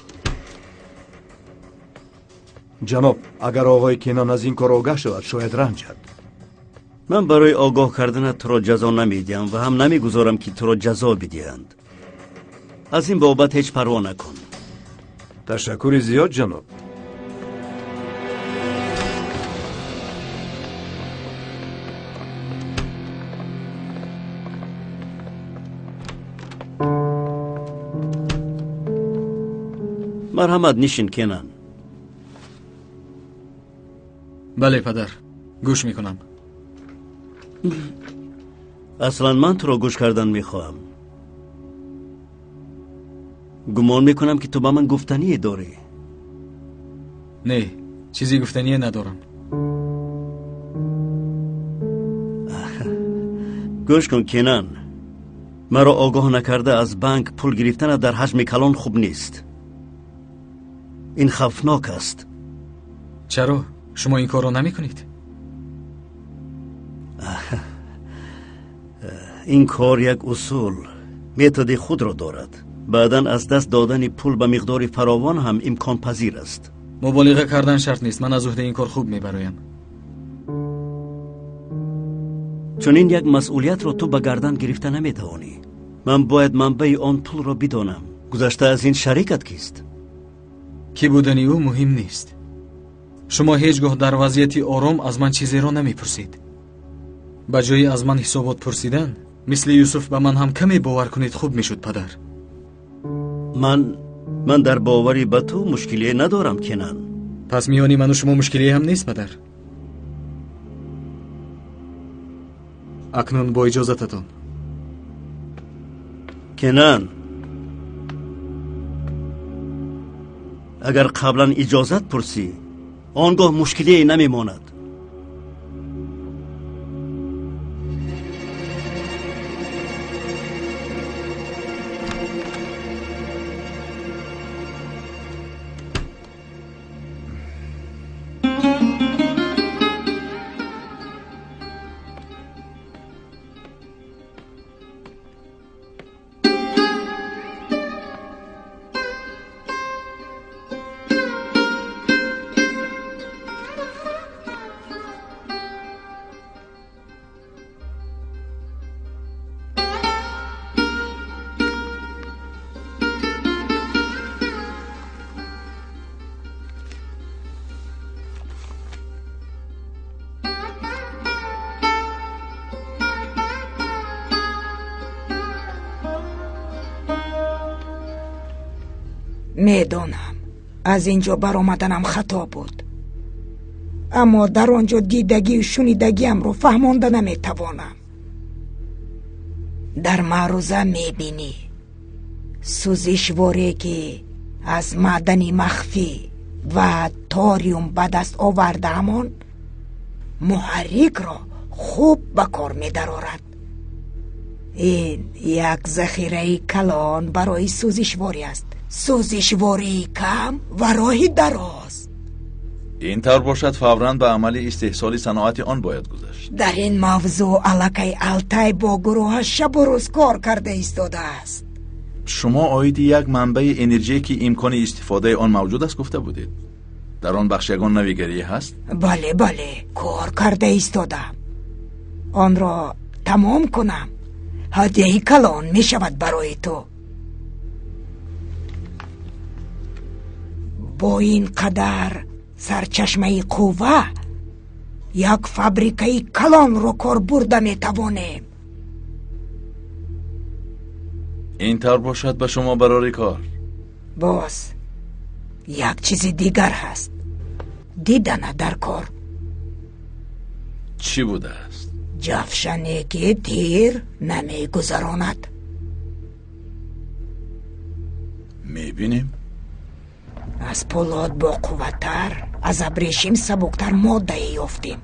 Ҷаноб, агар оғои Кенан аз ин кор огаҳ шавад, шояд ранҷад. Ман барои огоҳ карданат туро ҷазо намедиҳам ва ҳам намегузорам, ки туро ҷазо бидиҳанд. Аз ин бобат ҳеҷ парво накун. Ташаккури зиёд, ҷаноб. Марҳамат, нишин, Кенан. Бале, падар, гӯш мекунам. Аслан ман туро гӯш кардан мехоҳам. Гумон мекунам, ки ту ба ман гуфтание дорӣ. Не, чизе гуфтание надорам. Гӯш кун, Кенан. Маро огоҳ накарда аз банк пул гирифтана дар ҳаҷми калон хуб нест. Ин хавфнок аст. Чаро? Шумо ин корро намекунед? Ин кор як усул, методи худро дорад. Баъдан аз даст додани пул ба миқдори фаровон ҳам имконпазир аст. Муболиға кардан шарт нест. Ман аз уҳдаи ин кор хуб мебароям. Чунин як масъулиятро ту ба гардан гирифта наметавонӣ. Ман бояд манбаи он пулро бидонам. Гузашта аз ин шарикат кист? Ки будани ӯ муҳим нест. Шумо ҳеҷ гоҳ дар вазъияти ором аз ман чизеро намепурсед. Ба ҷои аз ман ҳисобот пурсидан, мисли Юсуф ба ман ҳам каме бовар кунед хуб мешуд, падар. Ман дар боварӣ ба ту мушкилие надорам, Кенан. Пас миёни ману шумо мушкилие ҳам нест, падар. Акнун бо иҷозататон. Кенан, агар қаблан иҷозат пурсӣ, он гоҳ мушкилие намемонад. Медонам, аз ин ҷо баромаданам хато буд, аммо дар он ҷо дидагию шунидагиамро фаҳмонда наметавонам. Дар маъруза мебинӣ сӯзишворе ки аз маъдани махфӣ ва ториум ба даст овардаамон муҳаррикро хуб ба кор медарорад. Ин як захираи калон барои сӯзишворӣ аст. Сӯзишвории кам ва роҳи дароз. Ин тавр бошад, фавран ба амали истеҳсоли саноати он бояд гузашт. Дар ин мавзӯъ аллакай Алтай бо гурӯҳаш шабу рӯз кор карда истодааст. Шумо оиди як манбаи энергие ки имкони истифодаи он мавҷуд аст гуфта будед. Дар он бахш ягон навигарие ҳаст? Бале, бале, кор карда истодам. Онро тамом кунам, ҳадияи калон мешавад барои ту. Бо ин қадар сарчашмаи қувва як фабрикаи калонро кор бурда метавонем. Ин тавр бошад, ба шумо барори кор. Боз як чизи дигар ҳаст, дидана дар кор. Чӣ будааст? Ҷавшане ки тир намегузаронад. Мебинем. Аз пӯлод боқувваттар, аз абрешим сабуктар моддае ёфтем.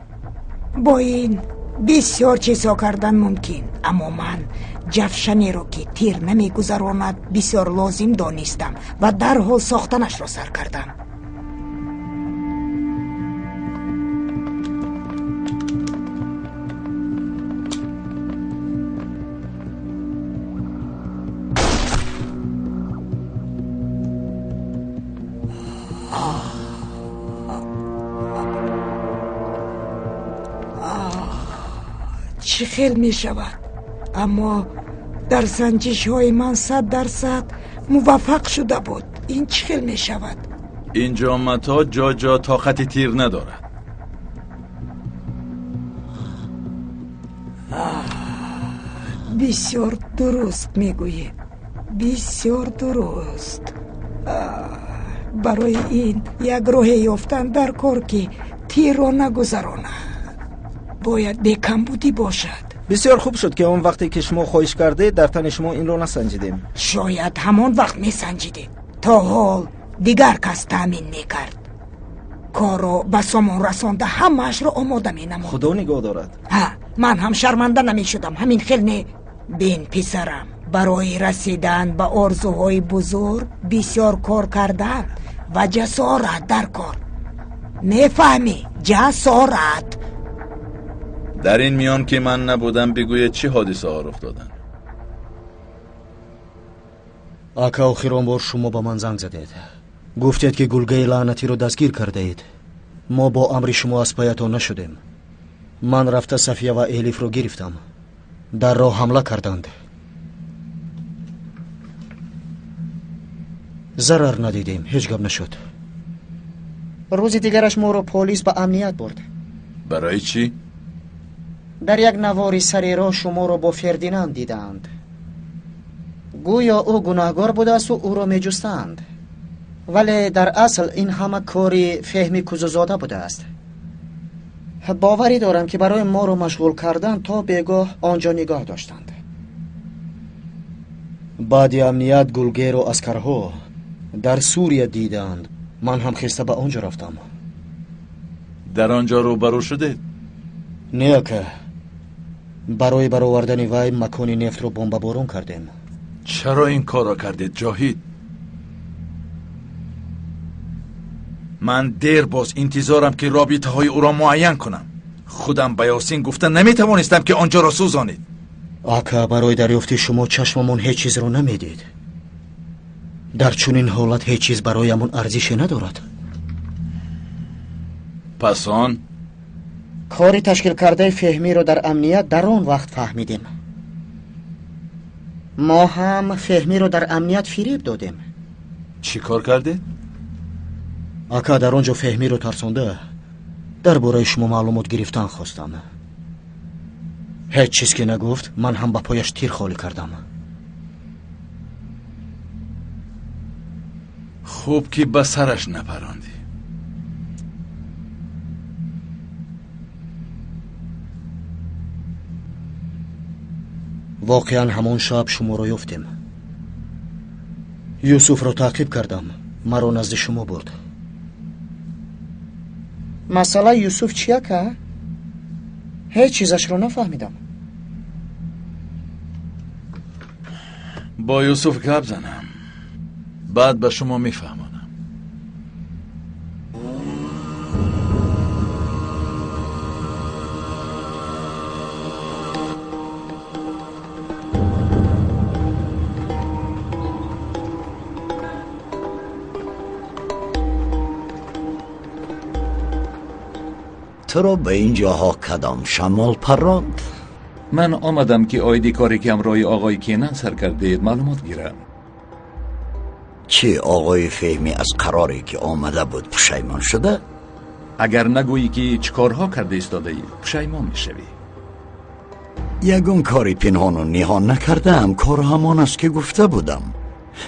Бо ин бисёр чизҳо кардан мумкин, аммо ман ҷавшанеро ки тир намегузаронад бисёр лозим донистам ва дарҳол сохтанашро сар кардам. Чӣ хел мешавад, аммо дар санҷишҳои ман 100% муваффақ шуда буд. Ин чӣ хел мешавад? Инҷо мато ҷо-ҷо тоқати тир надорад. Бисёр дуруст мегӯед, бисёр дуруст. Барои ин як роҳе ёфтан дар кор ки тирро нагузаронад. Бояд бекамбудӣ бошад. Бисёр хуб шуд ки он вақте ки шумо хоҳиш кардед дар тани шумо инро насанҷидем. Шояд ҳамон вақт месанҷидед. То ҳол дигар кас таъмин мекард. Корро ба сомон расонда ҳамаашро омода менамуд. Худо нигоҳ дорад. Ҳа, ман ҳам шарманда намешудам. Ҳамин хел не. Бин писарам, барои расидан ба орзуҳои бузург бисёр кор кардан ва ҷасорат дар кор. Мефаҳмӣ? Ҷасорат. Дар ин миён ки ман набудам, бигӯед чӣ ҳодисаҳо рух доданд? Ака, охирон бор шумо ба ман занг задед. Гуфтед ки гулгаи лаънатиро дастгир кардаед. Мо бо амри шумо аз паятон нашудем. Ман рафта Сафия ва Элифро гирифтам. Дар роҳ ҳамла карданд. Зарар надидем, ҳеҷ гап нашуд. Рӯзи дигараш моро полис ба амният бурд. Барои чӣ? Дар як навори сари роҳ шуморо бо Фердинанд дидаанд. Гӯё ӯ гунаҳгор будааст ва ӯро меҷустанд. Вале дар асл ин ҳама кори Феҳми Кузузода будааст. Боварӣ дорам ки барои моро машғул кардан то бегоҳ он ҷо нигоҳ доштанд. Баъди амният Гулгеру аскарҳо дар Сурия дидаанд. Ман ҳам хеста ба он ҷо рафтам. Дар он ҷо рӯбарӯ шудед? Не, ака. Барои баровардани вай макони нефтро бомбаборон кардем. Чаро ин корро кардед, Ҷоҳид? Ман дер боз интизорам ки робитаҳои ӯро муайян кунам. Худам ба Ёсин гуфта наметавонистам ки он ҷоро сӯзонед. Ака, барои дарёфти шумо чашмамон ҳеҷ чизро намедид. Дар чунин ҳолат ҳеҷ чиз бароямон арзише надорад. Пас он кори ташкил кардаи Феҳмиро дар амният дар он вақт фаҳмидем. Мо ҳам Феҳмиро дар амният фиреб додем. Чӣ кор кардед? Ака, дар он ҷо Феҳмиро тарсонда дар бораи шумо маълумот гирифтан хостам. Ҳеҷ чиз ки нагуфт, ман ҳам ба пояш тир холӣ кардам. Хуб ки ба сараш напарондӣ. Воқеан ҳамон шаб шуморо ёфтем. Юсуфро таъқиб кардам, маро назди шумо бурд. Масъалаи Юсуф чи ака? Ҳеҷ чизашро нафаҳмидам. Бо Юсуф гап занам, баъд ба шумо мефаҳмонам. туро ба ин ҷоҳо кадом шамол парронд? Ман омадам ки оиди коре ки ҳамроҳи оғои Кенан сар кардед маълумот гирам. Чӣ оғои Феҳмӣ аз қароре ки омада буд пушаймон шуда? Агар нагӯӣ ки чӣ корҳо карда истодаӣ, пушаймон мешавӣ. Ягон кори пинҳону ниҳон накардаам. Кор ҳамон аст ки гуфта будам.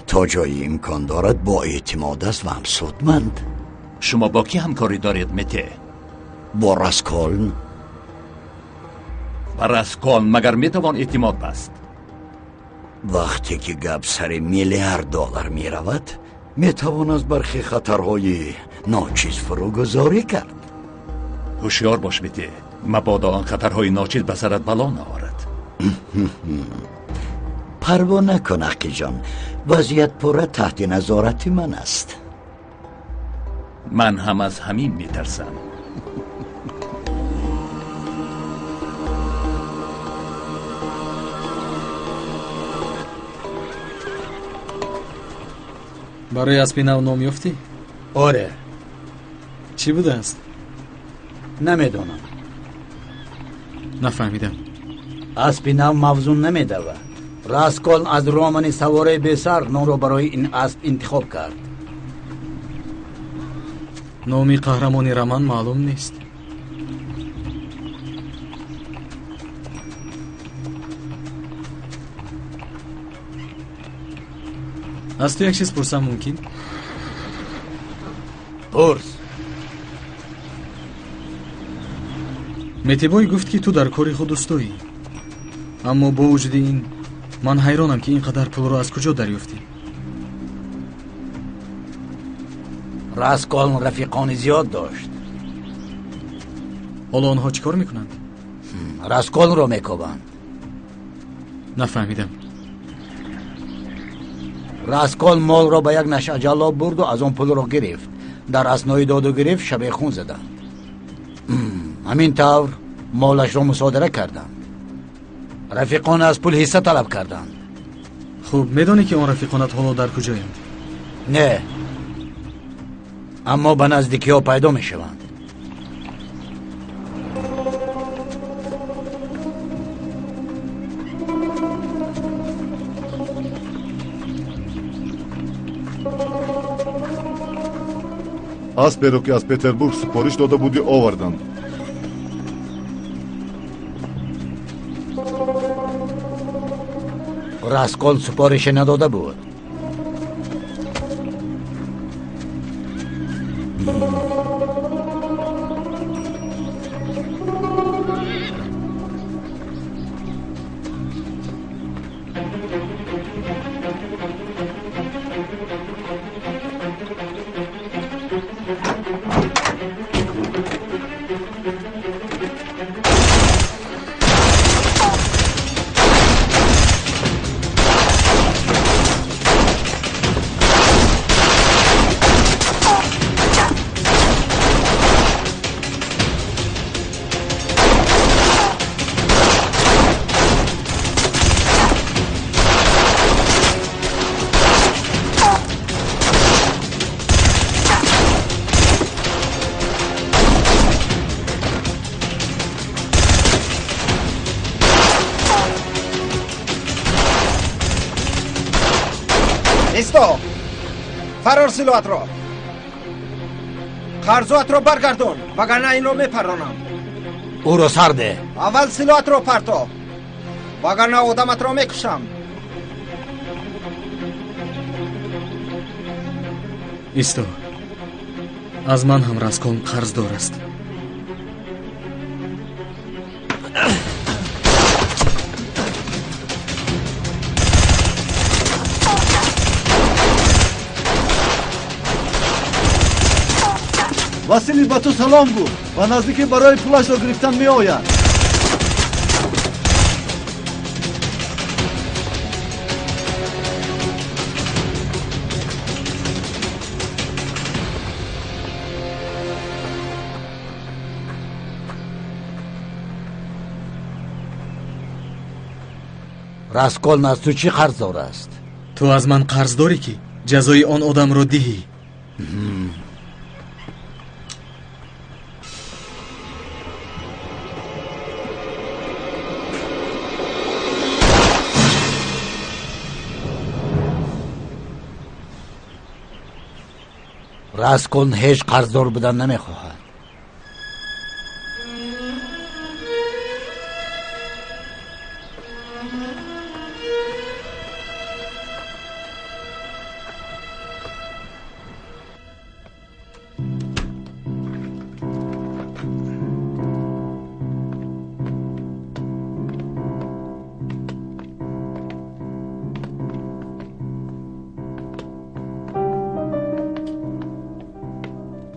То ҷое имкон дорад бо эътимод аст ва ҳам судманд. Шумо бо кӣ ҳамкорӣ доред, Мете? Бо Расколн. Ба Расколн магар метавон эътимод баст? Вақте ки гап сари миллиард доллар меравад, метавон аз бархе хатарҳои ночиз фурӯгузорӣ кард. Ҳушёр бош, Мете, мабодо он хатарҳои ночиз ба сарат бало наорад. Парво накун, Ақиҷон, вазъият пурра таҳти назорати ман аст. Ман ҳам аз ҳамин метарсам. Барои аспи нав ном ёфтӣ? Оре. Чӣ будааст? Намедонам. Нафаҳмидам. Аспи нав мавзун намедавад. Расколн аз романи савораи бесар номро барои ин асп интихоб кард. Номи қаҳрамони роман маълум нест. Аз ту як чиз пурсам мумкин? Пурс. Метебой гуфт ки ту дар кори худ устоӣ. Аммо бо вуҷуди ин ман ҳайронам ки ин қадар пулро аз куҷо дарёфтӣ. Расколн рафиқони зиёд дошт. Ҳоло онҳо чӣ кор мекунанд? Расколнро мекобанд. Нафаҳмидам. Расколн молро ба як нашъаҷаллоб бурду аз он пулро гирифт. Дар аснои доду гирифт шабехун заданд. Ҳамин тавр молашро мусодира карданд. Рафиқон аз пул ҳисса талаб карданд. Хуб, медонӣ ки он рафиқонат ҳоло дар куҷоянд? Не, аммо ба наздикиҳо пайдо мешаванд. Асперо ки аз Петербург супориш дода будӣ оварданд. Раскол супорише надода буд. Исто! Фарор силоатро! Қарзоатро баргардон, вагарна инро мепарронам. Ӯро сар де. Аввал силоатро парто, вагарна одаматро мекушам. Исто. Аз ман ҳам Расколн қарздор аст. Василий ба ту салом гуфт ва наздикӣ барои пулашро гирифтан меояд. Расколн аз ту чӣ қарздор аст? Ту аз ман қарз дорӣ, ки ҷазои он одамро диҳӣ. Расколн ҳеҷ қарздор будан намехоҳад.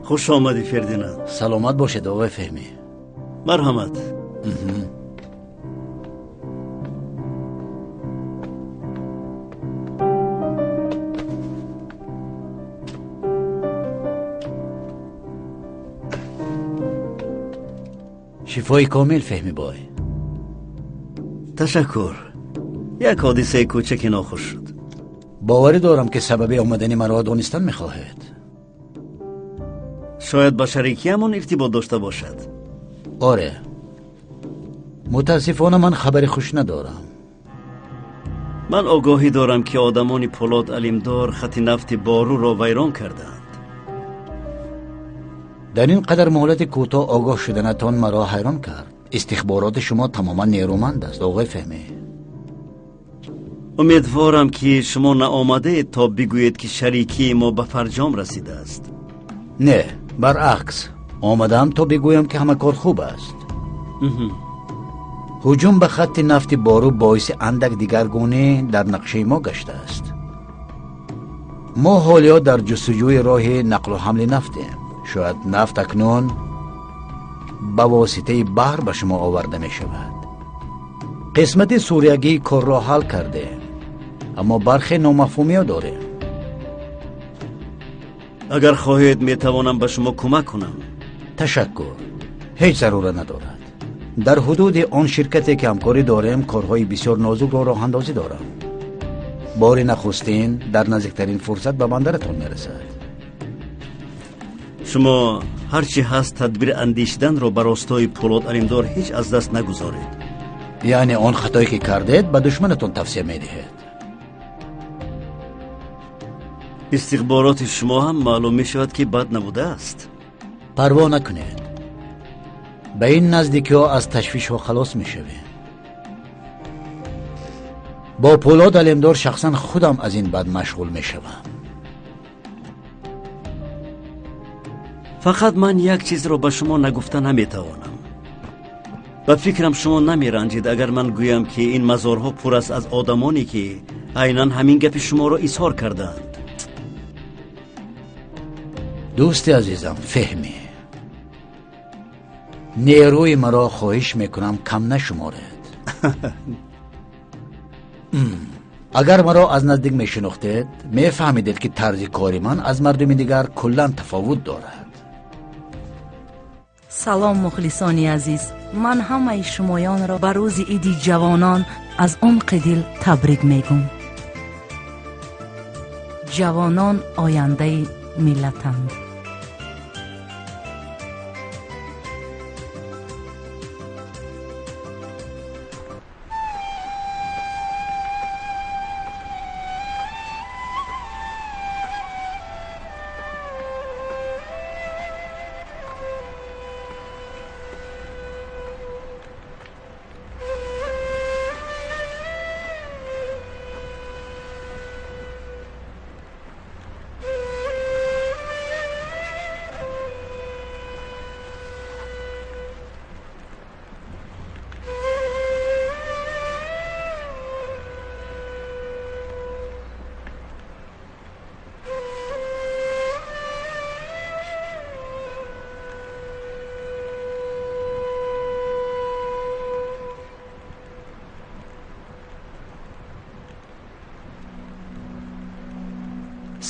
Хуш омадӣ, Фердинанд. Саломат бошед, оғои Феҳмӣ. Марҳамат. Шифои комил, Феҳмӣ бой. Ташаккур. Як ҳодисаи кӯчаки нохуш шуд. Боварӣ дорам, ки сабаби омадани маро донистан мехоҳед. Шояд ба шарикиамон иртибот дошта бошад. Оре, мутаассифона ман хабари хуш надорам. Ман огоҳӣ дорам, ки одамони Пулод Алимдор хати нафти Боруро вайрон кардаанд. Дар ин қадар муҳлати кӯтоҳ огоҳ шуданатон маро ҳайрон кард. Истихбороти шумо тамоман нерӯманд аст, оғои Феҳмӣ. Умедворам, ки шумо наомадаед то бигӯед, ки шарикии мо ба фарҷом расидааст. Не, баръакс, омадаам то бигӯям, ки ҳама кор хуб аст. Ҳуҷум ба хатти нафти Бору боиси андак дигаргунӣ дар нақшаи мо гаштааст. Мо ҳолиё дар ҷустуҷӯи роҳи нақлу ҳамли нафтем. Шояд нафт акнун ба воситаи баҳр ба шумо оварда мешавад. Қисмати суриягии корро ҳал кардем, аммо бархе номафҳумиё дорем. Агар хоҳед, метавонам ба шумо кӯмак кунам. Ташаккур, ҳеҷ зарура надорад. Дар ҳудуди он ширкате, ки ҳамкорӣ дорем, корҳои бисёр нозукро роҳандозӣ дорам. Бори нахустин дар наздиктарин фурсат ба бандаратон мерасад. Шумо ҳар чӣ ҳаст тадбир андешиданро ба ростои Пулод Алимдор ҳеҷ аз даст нагузоред. Яъне он хатое, ки кардед, ба душманатон тавсия медиҳед. Истихбороти шумо ҳам маълум мешавад, ки бад набудааст. Парво накунед, ба ин наздикиҳо аз ташвишҳо халос мешавем. Бо Пулод Алимдор шахсан худам аз ин бад машғул мешавам. Фақат ман як чизро ба шумо нагуфта наметавонам. Ба фикрам, шумо намеранҷед, агар ман гӯям, ки ин мазорҳо пур аст аз одамоне, ки айнан ҳамин гапи шуморо изҳор кардаанд. Дӯсти азизам Феҳмӣ, нерӯи маро хоҳиш мекунам кам нашуморед. Агар маро аз наздик мешинохтед, мефаҳмидед, ки тарзи кори ман аз мардуми дигар куллан тафовут дорад. Салом, мухлисони азиз. Ман ҳамаи шумоёнро ба рӯзи иди ҷавонон аз умқи дил табрик мегӯм. Ҷавонон ояндаи миллатанд.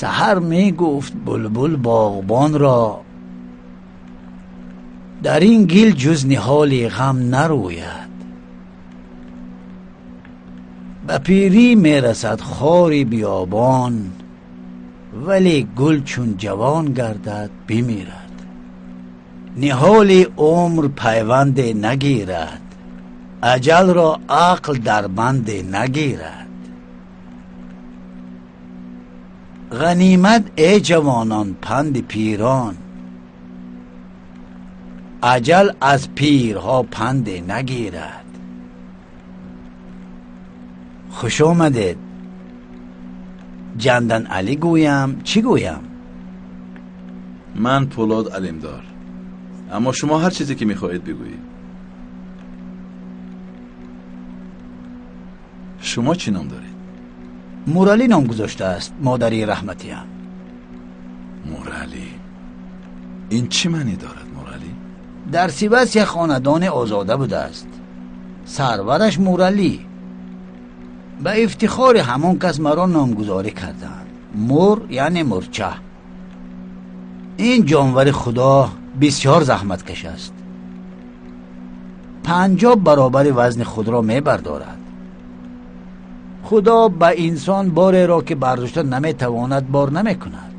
Саҳар мегуфт булбул боғбон ро, дар ин гил ҷуз ниҳоли ғам нарояд. Ба пирӣ мерасад хори биёбон, вале гул чун ҷавон гардад бимирад. Ниҳоли умр пайванде нагирад, аҷалро ақл дар банде нагирад. Ғанимат эй ҷавонон панди пирон, аҷал аз пирҳо панде нагирад. Хуш омадед. Ҷандан Алӣ гӯям, чӣ гӯям? Ман Пулод Алимдор, аммо шумо ҳар чизе ки мехоҳед бигӯед. Шумо чӣ ном доред? Муралӣ ном гузоштааст модари раҳматиям. Муралӣ? Ин чӣ маънӣ дорад, Муралӣ? Дар Сивас як хонадони озода будааст, сарвараш Муралӣ. Ба ифтихори ҳамон кас маро номгузорӣ карданд. Мур яъне мурча. Ин ҷонвари худо бисёр заҳматкаш аст. 50 баробари вазни худро мебардорад. Худо ба инсон бореро ки бардошта наметавонад бор намекунад,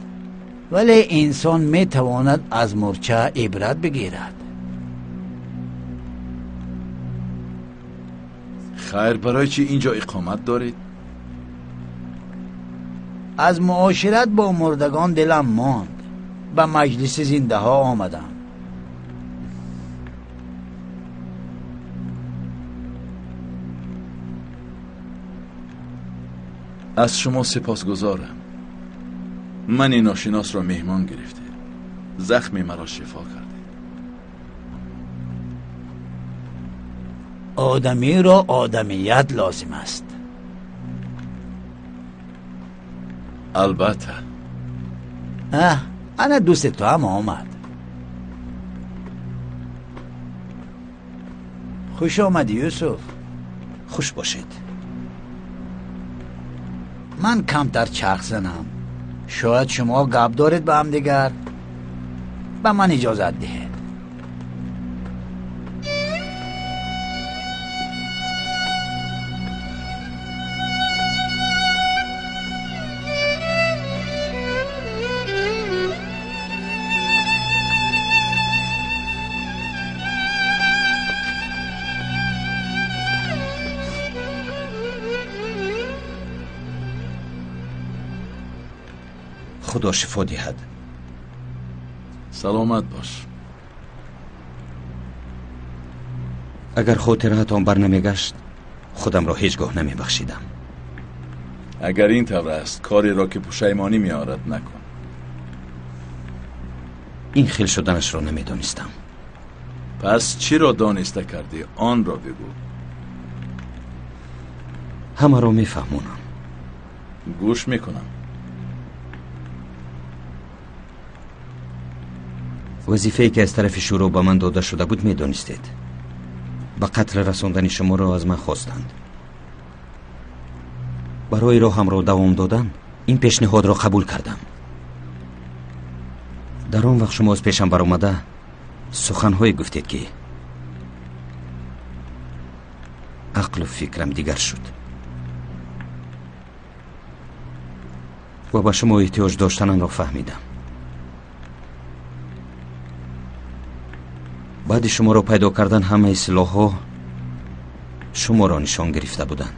вале инсон метавонад аз мурча ибрат бигирад. Хайр, барои чӣ инҷо иқомат доред? Аз муошират бо мурдагон дилам монд, ба маҷлиси зиндаҳо омадам. Аз шумо сипосгузорам. Ман ин ношиносро меҳмон гирифтед, захми маро шифо кардед. Одамиро одамият лозим аст. Албатта. Ана дӯсти ту ҳам омад. Хуш омадӣ, Юсуф. Хуш бошед. Ман камтар чарх занам. Шояд шумо гап доред ба ҳамдигар. Ба ман иҷозат диҳед. Худо шифо диҳад. Саломат бош. Агар хотираатон бар намегашт, худамро ҳеҷ гоҳ намебахшидам. Агар ин тавр аст, кореро ки пушаймонӣ меорад накун. Ин хел шуданашро намедонистам. Пас чиро дониста кардӣ, онро бигӯ. Ҳамаро мефаҳмонам. Гӯш мекунам. Вазифае ки аз тарафи шӯро ба ман дода шуда буд медонистед. Ба қатл расондани шуморо аз ман хостанд. Барои роҳамро давом додан ин пешниҳодро қабул кардам. Дар он вақт шумо аз пешам баромада суханҳое гуфтед ки ақлу фикрам дигар шуд ва ба шумо эҳтиёҷ доштанамро фаҳмидам. Баъди шуморо пайдо кардан ҳамаи силоҳҳо шуморо нишон гирифта буданд.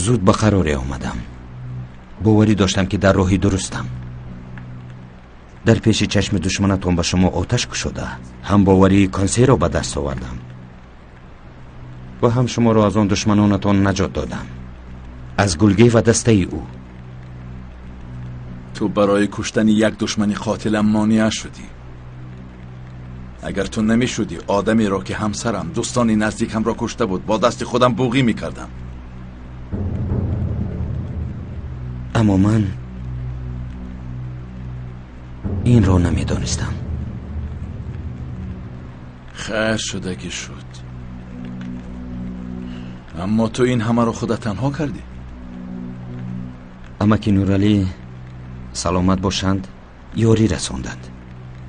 Зуд ба қароре омадам. Боварӣ доштам ки дар роҳи дурустам. Дар пеши чашми душманатон ба шумо оташ кушода, ҳам боварии консейро ба даст овардам ва ҳам шуморо аз он душманонатон наҷот додам, аз гулгӣ ва дастаи ӯ. Ту барои куштани як душмани қотилам монеа шудӣ. Агар ту намешудӣ, одамеро ки ҳамсарам, дӯстони наздикамро кушта буд, бо дасти худам буғӣ мекардам. Аммо ман инро намедонистам. Хайр шуда ки шуд. Аммо ту ин ҳамаро худат танҳо кардӣ. Амаки Нуралӣ саломат бошанд, ёрӣ расонданд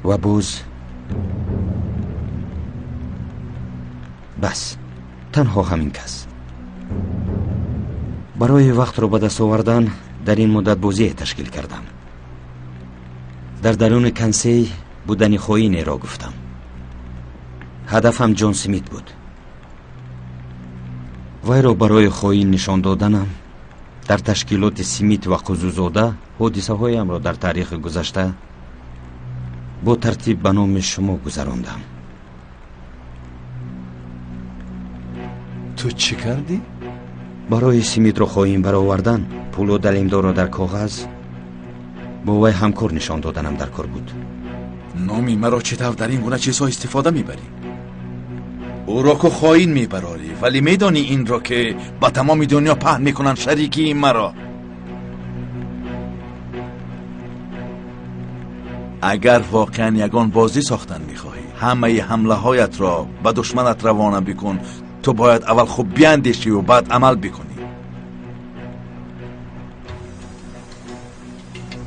ва боз бас, танҳо ҳамин кас. Барои вақтро ба даст овардан дар ин муддат бозие ташкил кардам. Дар даруни консей будани хоинеро гуфтам. Ҳадафам Ҷон Смит буд. Вайро барои хоин нишон доданам дар ташкилоти Смит ва Қузузода ҳодисаҳоямро дар таърихи гузашта бо тартиб ба номи шумо гузарондам. Ту чӣ кардӣ? Барои Смитро хоин баровардан Пулод Алимдорро дар коғаз бо вай ҳамкор нишон доданам дар кор буд. Номи маро чӣ тавр дар ин гуна чизҳо истифода мебарӣ? Ӯро ку хоин мебарорӣ, вале медонӣ инро ки ба тамоми дунё паҳн мекунанд шарикии маро. Агар воқеан ягон бозӣ сохтан мехоҳӣ, ҳамаи ҳамлаҳоятро ба душманат равона бикун. Ту бояд аввал хуб биандешиву баъд амал бикунӣ.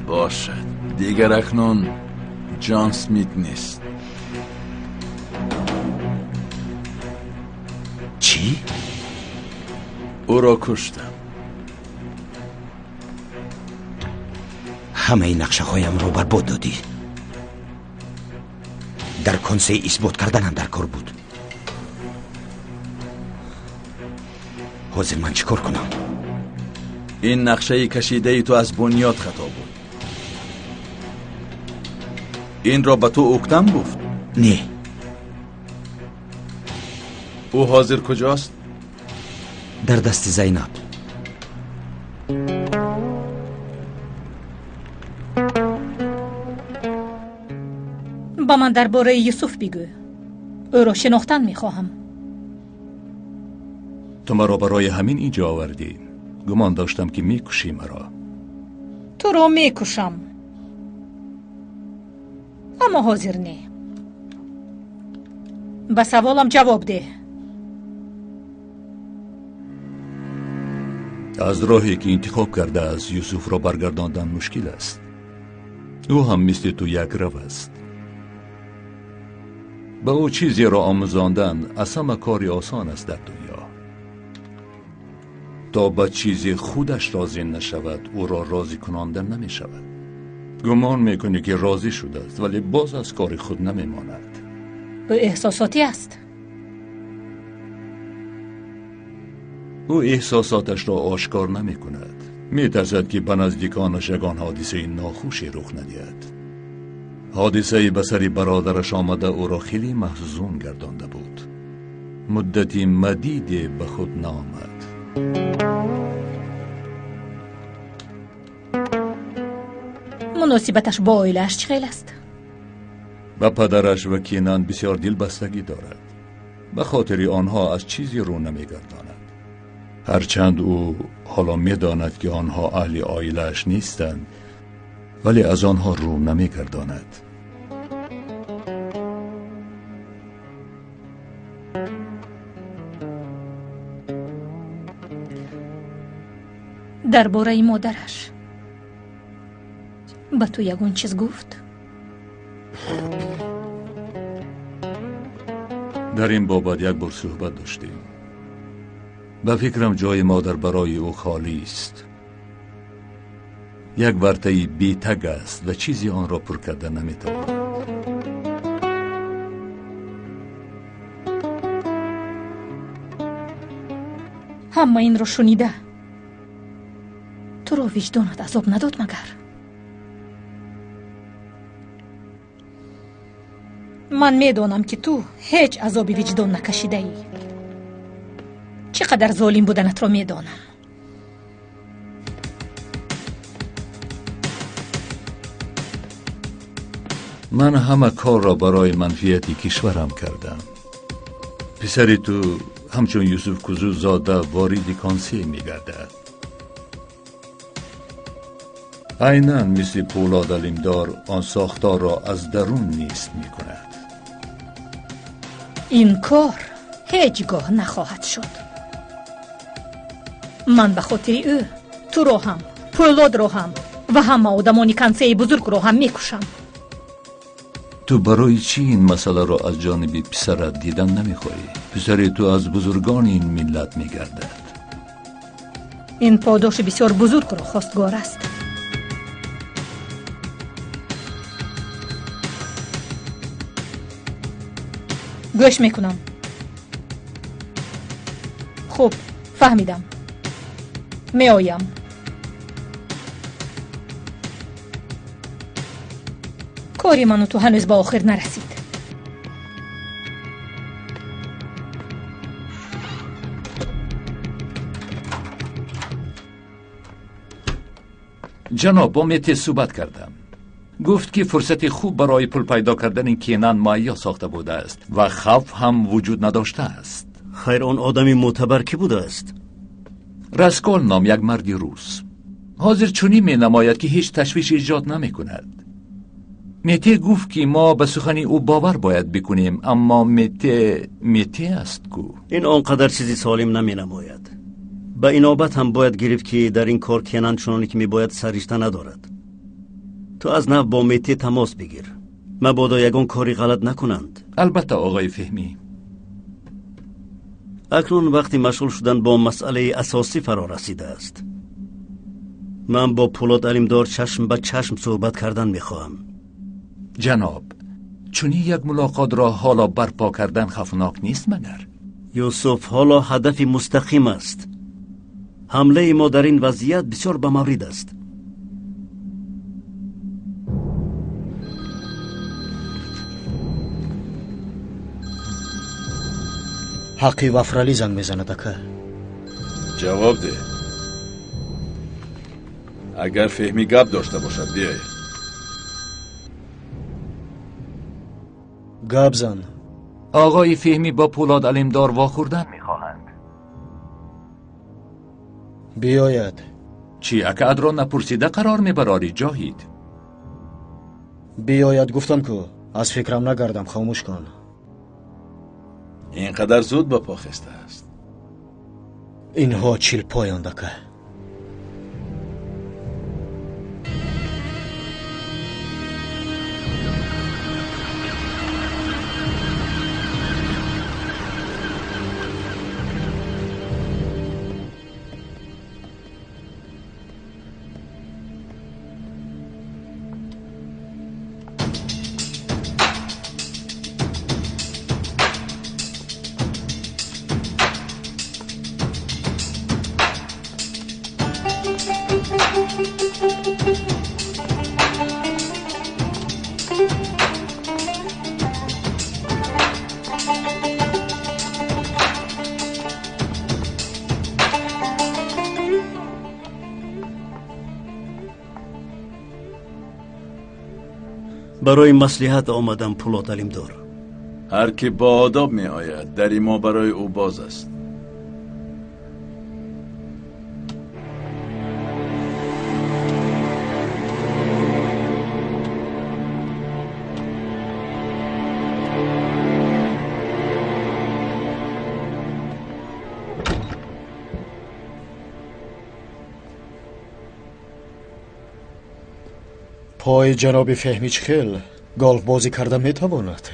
Бошад, дигар акнун Ҷон Смит нест. Чӣ? Ӯро куштам. Ҳамаи нақшаҳоямро барбод додӣ. Дар консей исбот карданам дар кор буд. Ҳозир ман чӣ кор кунам? Ин нақшаи кашидаи ту аз бунёд хато буд. Инро ба ту Ӯктам гуфт? Не. Ӯ ҳозир куҷост? Дар дасти Зайнаб. Ба ман дар бораи Юсуф бигӯ. Ӯро шинохтан мехоҳам. Ту маро барои ҳамин инҷо овардӣ. Гумон доштам ки мекушӣ маро. Туро мекушам, аммо ҳозир не. Ба саволам ҷавоб деҳ. Аз роҳе ки интихоб кардааст Юсуфро баргардондан мушкил аст. Ӯ ҳам мисли ту якрав аст. Ба ӯ чизеро омӯзондан аз ҳама кори осон аст дар дунё. То ба чизе худаш розӣ нашавад, ӯро розӣ кунонда намешавад. Гумон мекунӣ ки розӣ шудааст, вале боз аз кори худ намемонад. Ӯ эҳсосотӣ аст. Ӯ эҳсосоташро ошкор намекунад. Метарсад ки ба наздиконаш ягон ҳодисаи нохуше рух надиҳад. Ҳодисаи ба сари бародараш омада ӯро хеле маҳзун гардонда буд. Муддати мадиде ба худ наомад. Муносибаташ бо оилааш чӣ хел аст? Ба падараш ва Кинан бисёр дилбастагӣ дорад. Ба хотири онҳо аз чизе рӯ намегардонад. Ҳарчанд ӯ ҳоло медонад ки онҳо аҳли оилааш нестанд, вале аз онҳо рӯ намегардонад. Дар бораи модараш ба ту ягон чиз гуфт? Дар ин бобат як бор суҳбат доштем. Ба фикрам ҷои модар барои ӯ холист. Як вартаи бетаг аст ва чизе онро пур карда наметавонад. Ҳама инро шунида туро виҷдонат азоб надод магар? Ман медонам ки ту ҳеҷ азоби виҷдон накашидаӣ. Чӣ қадар золим буданатро медонам. Ман ҳама корро барои манфиати кишварам кардам. Писари ту ҳамчун Юсуф Кузузода вориди консей мегардад. Айнан мисли Пулод Алимдор он сохторро аз дарун нест мекунад. Ин кор ҳеҷ гоҳ нахоҳад шуд. Ман ба хотири ӯ туро ҳам Пӯлодро ҳам ва ҳама одамони Консеи бузургро ҳам мекушам. Ту барои чӣ ин масъаларо аз ҷониби писарат дидан намехоҳӣ? Писари ту аз бузургони ин миллат мегардад. Ин подоши бисёр бузургро хостгор аст. Гӯш мекунам. Хуб, фаҳмидам. Меоям. Кори ману ту ҳанӯз ба охир нарасид. Ҷаноб, бо Мете суҳбат кардам. Гуфт ки фурсати хуб барои пул пайдо кардани Кенан муҳайё сохта будааст ва хавф ҳам вуҷуд надоштааст. Хайр, он одами мӯътабар кӣ будааст? Раскол ном як марди рус. Ҳозир чунин менамояд ки ҳеҷ ташвиш эҷод намекунад. Мете гуфт ки мо ба сухани ӯ бовар бояд бикунем, аммо Мете Мете аст ку. Ин он қадар чизи солим наменамояд. Ба инобат ҳам бояд гирифт ки дар ин кор Кенан чуноне ки мебояд саришта надорад. Ту аз нав бо Мете тамос бигир, мабодо ягон кори ғалат накунанд. Албатта, оғои Феҳмӣ. Акнун вақти машғул шудан бо масъалаи асосӣ фаро расидааст. Ман бо Пӯлод Алимдор чашм ба чашм суҳбат кардан мехоҳам. Ҷаноб, чунин як мулоқотро ҳоло барпо кардан хавфнок нест магар? Юсуф, ҳоло ҳадафи мустақим аст. Ҳамлаи мо дар ин вазъият бисёр ба маврид аст. Ҳаққи Вафралӣ занг мезанад, ака. Ҷавоб деҳ. Агар Феҳмӣ гап дошта бошад, биёед. Гап зан. Оғои Феҳмӣ бо Пӯлод Алимдор вохӯрдан мехоҳанд. Биёяд. Чӣ, ака адро напурсида қарор мебарорӣ, Ҷоҳид? Биёяд гуфтам ку, аз фикрам нагардам, хомӯш кун. Ин қадар зуд ба по хестааст. Инҳо чилпоянд, ака. Барои маслиҳат омадам, Пӯлод Алимдор. Ҳар ки бо одоб меояд, дари мо барои ӯ боз аст. Пои ҷаноби Феҳмӣ чӣ хел голфбозӣ карда метавонад?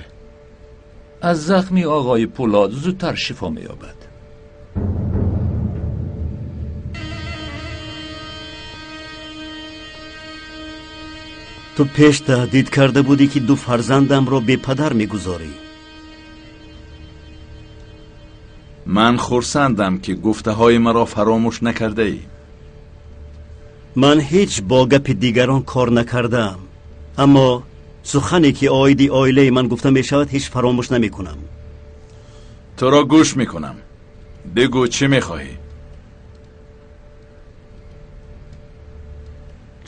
Аз захми оғои Пӯлод зудтар шифо меёбад. Ту пеш таҳдид карда будӣ ки ду фарзандамро бепадар мегузорӣ. Ман хурсандам ки гуфтаҳои маро фаромӯш накардаӣ. Ман ҳеҷ бо гапи дигарон кор накардаам, аммо сухане ки оиди оилаи ман гуфта мешавад ҳеҷ фаромӯш намекунам. Туро гӯш мекунам. Бигӯ чӣ мехоҳӣ?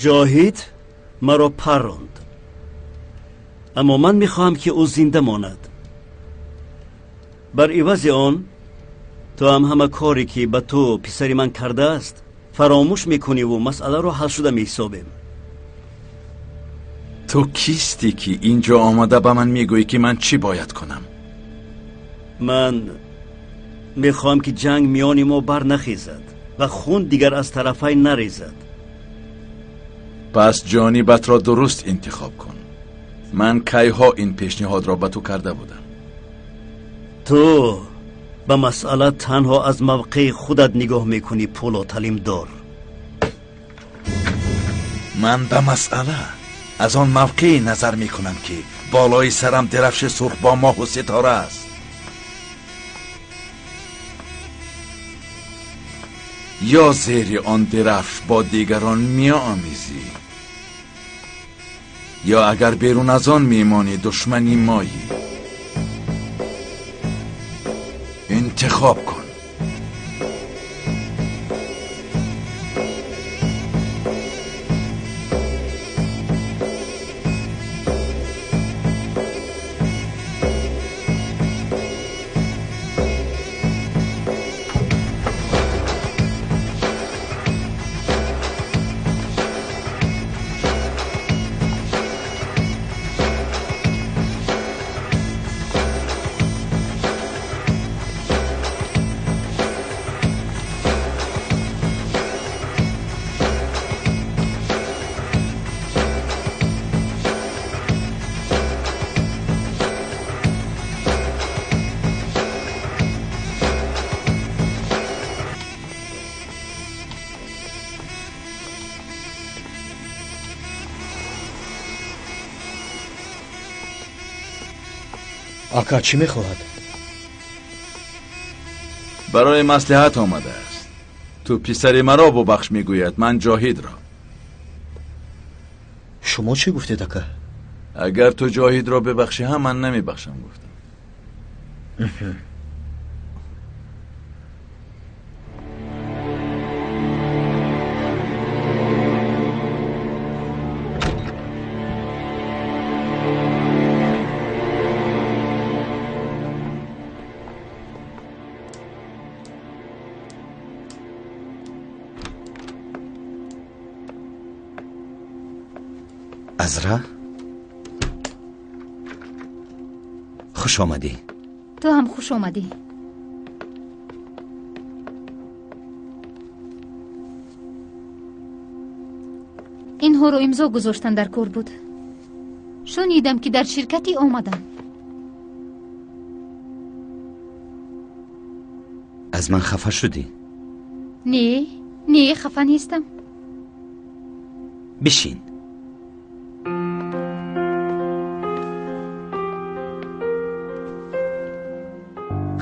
Ҷоҳид маро парронд, аммо ман мехоҳам ки ӯ зинда монад. Бар ивази он ту ҳам ҳама коре ки ба ту писари ман кардааст фаромӯш мекуниву масъаларо ҳал шуда меҳисобем. Ту кистӣ ки инҷо омада ба ман мегӯӣ ки ман чӣ бояд кунам? Ман мехоҳам ки ҷанг миёни мо барнахезад ва хун дигар аз тарафай нарезад. Пас ҷонибатро дуруст интихоб кун. Ман кайҳо ин пешниҳодро ба ту карда будам. Ту ба масъала танҳо аз мавқеи худат нигоҳ мекунӣ, Пулод Алимдор. Ман ба масъала аз он мавқеи назар мекунам, ки болои сарам дирафши сурх бо моҳу ситора аст. Ё зери он дирафш бо дигарон меомезӣ, ё агар берун аз он мемонӣ, душмани моӣ. Интихоб кун. Ака чӣ мехоҳад? Барои маслиҳат омадааст. Ту писари маро бубахш, мегӯяд, ман Ҷоҳидро. Шумо чӣ гуфтед, ака? Агар ту Ҷоҳидро бибахшӣ ҳам, ман намебахшам, гуфтам. Азра, хуш омадӣ. Ту ҳам хуш омадӣ. Инҳоро имзо гузоштан дар кор буд. Шунидам, ки дар ширкатӣ омадам. Аз ман хафа шудӣ? Не, не, хафа нестам. Бишин.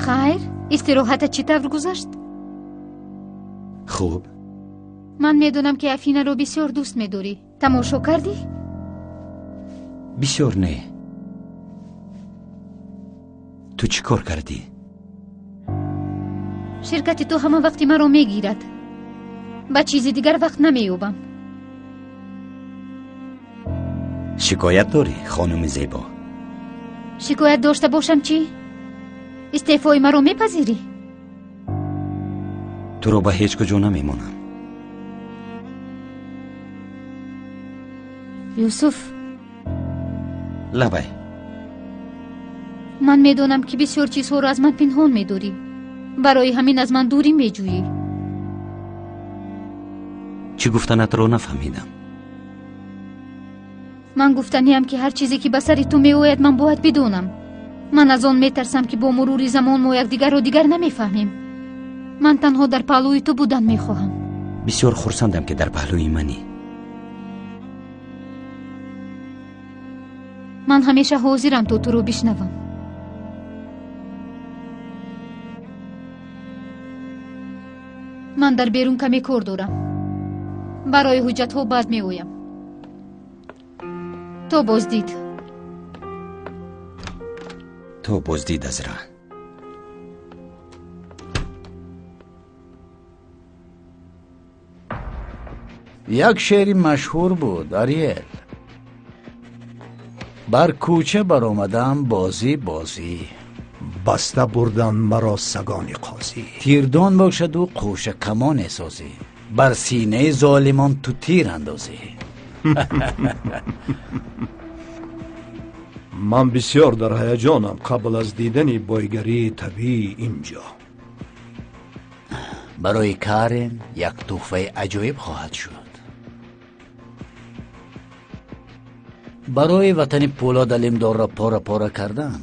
Хайр, истироҳатат чӣ тавр гузашт? Хуб. Ман медонам, ки Афинаро бисёр дӯст медорӣ. Тамошо кардӣ? Бисёр не. Ту чӣ кор кардӣ? Ширкати ту ҳама вақти маро мегирад. Ба чизи дигар вақт намеёбам. Шикоят дорӣ, хонуми зебо? Шикоят дошта бошам чӣ? Истеъфои маро мепазирӣ? Туро ба ҳеҷ куҷо намемонам. Юсуф. Лабай. Ман медонам, ки бисёр чизҳоро аз ман пинҳон медорӣ. Барои ҳамин аз ман дурӣ меҷӯӣ. Чӣ гуфтанатро нафаҳмидам. Ман гуфтаниам, ки ҳар чизе, ки ба сари ту меояд, ман бояд бидонам. Ман аз он метарсам, ки бо мурури замон мо якдигарро дигар намефаҳмем. Ман танҳо дар паҳлӯи ту будан мехоҳам. Бисёр хурсандам, ки дар паҳлӯи манӣ. Ман ҳамеша ҳозирам, то туро бишнавам. Ман дар берун каме кор дорам. Барои ҳуҷҷатҳо баъд меоям. То боздид. То боздид, Азра. Як шеъри машҳур буд, Ариэл. Бар кӯча баромадам бозӣ бозӣ. Баста бурдан маро сагони қозӣ. Тирдон бошаду қӯша камоне созӣ. Бар синаи золимон ту тир андозӣ. Ман бисёр дар ҳаяҷонам қабл аз дидани бойгарии табиии ин ҷо. Барои Карен як тӯҳфаи аҷоиб хоҳад шуд. Барои ватани Пулод Алимдорро пора-пора кардан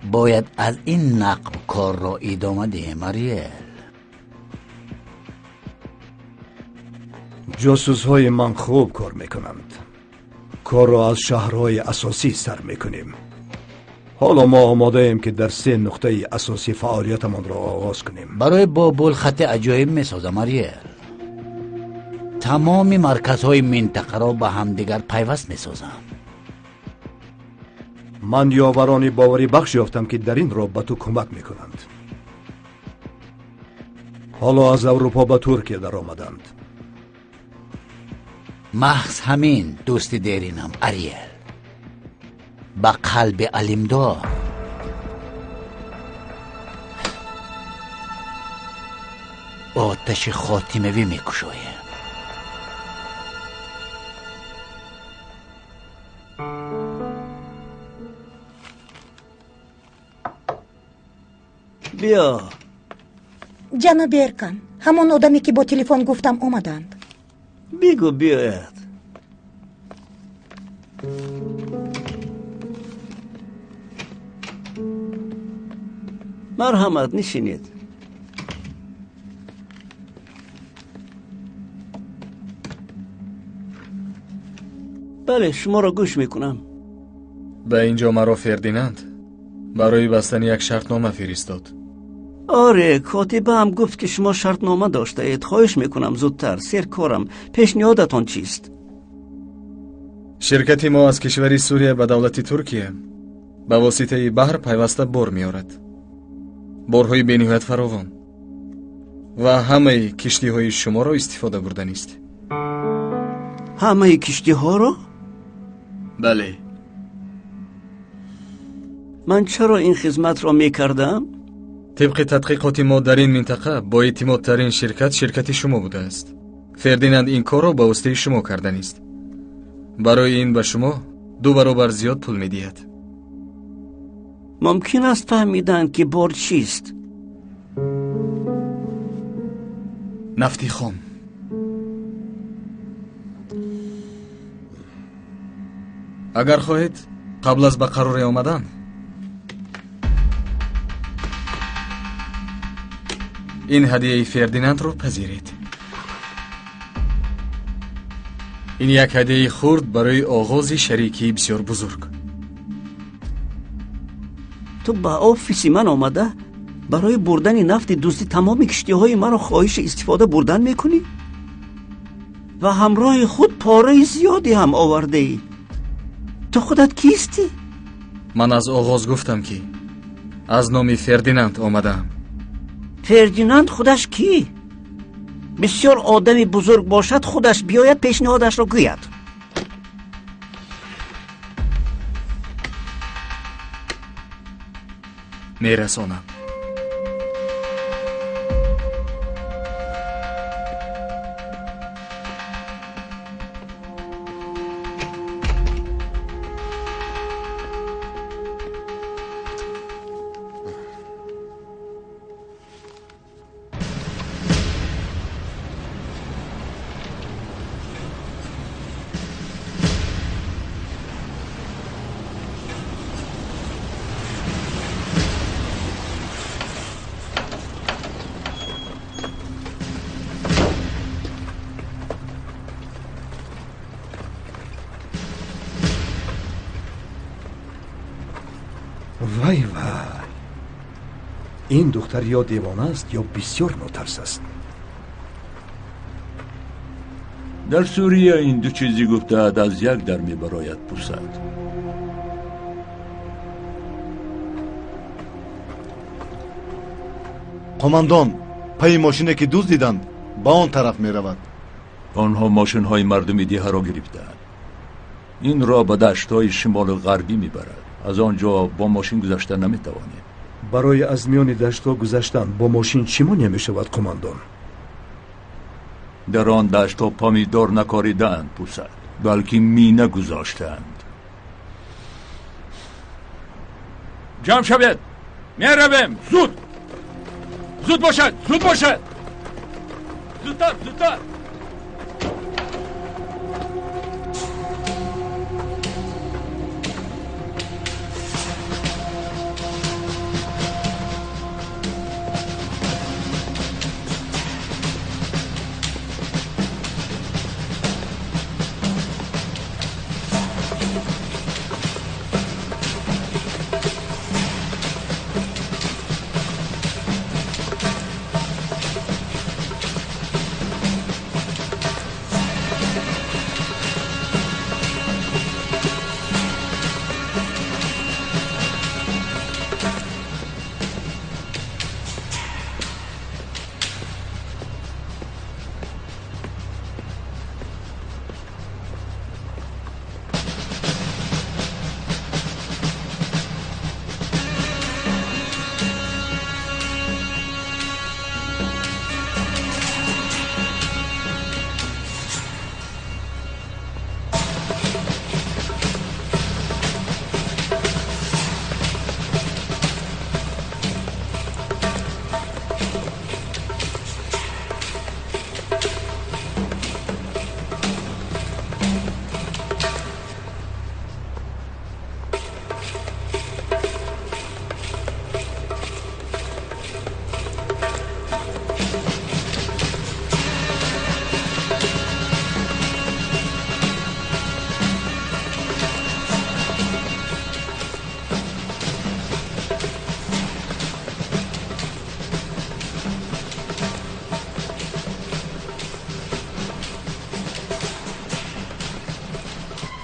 бояд аз ин нақб корро идома диҳем, Ариэл. Ҷосусҳои ман хуб кор мекунанд. Корро аз шаҳрҳои асосӣ сар мекунем. Ҳоло мо омодаем ки дар се нуқтаи асосӣ фаъолиятамонро оғоз кунем. Барои Бобул хати аҷоиб месозам, Ариэл. Тамоми марказҳои минтақаро ба ҳамдигар пайваст месозам. Ман ёварони боварибахш ёфтам ки дар ин роҳ ба ту кӯмак мекунанд. Ҳоло аз Аврупо ба Туркия даромаданд. Маҳз ҳамин дӯсти деринам, Ариэл, ба қалби Алимдор оташи хотимавӣ мекушоем. Биё. Ҷаноби Эркан, ҳамон одаме ки бо телефон гуфтам омаданд. Бигӯ биёяд. Марҳамат, нишинед. Бале, шуморо гӯш мекунам. Ба ин ҷо маро Фердинанд барои бастани як шартнома фиристод. Оре, котибаам гуфт ки шумо шартнома доштаед. Хоҳиш мекунам зудтар, серкорам. Пешниҳодатон чист? Ширкати мо аз кишвари Сурия ба давлати Туркия ба воситаи баҳр пайваста бор меорад. Борҳои бениҳоят фаровон ва ҳамаи киштиҳои шуморо истифода бурданист. Ҳамаи киштиҳоро? Бале. Ман чаро ин хизматро мекардам? Тибқи тадқиқоти мо дар ин минтақа боэътимодтарин ширкат ширкати шумо будааст. Фердинанд ин корро ба воситаи шумо карданист. Барои ин ба шумо 2 баробар зиёд пул медиҳад. Мумкин аст фаҳмидан ки бор чист? Нафти хом. Агар хоҳед, қабл аз ба қароре омадан ин ҳадияи Фердинандро пазиред. Ин як ҳадияи хурд барои оғози шарикии бисёр бузург. Ту ба офиси ман омада барои бурдани нафти дуздӣ тамоми киштиҳои маро хоҳиши истифода бурдан мекунӣ? Ва ҳамроҳи худ пораи зиёде ҳам овардаӣ. Ту худат кистӣ? Ман аз оғоз гуфтам ки аз номи Фердинанд омадаам. Фердинанд худаш кӣ? Бисёр одами бузург бошад, худаш биёяд пешниҳодашро гӯяд. Мерасонам. Вай вай, ин духтар ё девона аст ё бисёр нотарс аст. Дар Сурия ин ду чизи гуфтаат аз як дар мебарояд, пурсад. Қомандон, пайи мошине ки дуздиданд ба он тараф меравад. Онҳо мошинҳои мардуми деҳаро гирифтаанд. Ин роҳ ба даштҳои шимолу ғарбӣ мебарад. Аз он ҷо бо мошин гузашта наметавонем. Барои аз миёни даштҳо гузаштан бо мошин чӣ монеа мешавад, қомандон? Дар он даштҳо помидор накоридаанд, пурсад, балки мина гузоштаанд. Ҷамъ шавед, меравем, зуд! Зуд бошад, зуд бошад! Зудтар, зудтар!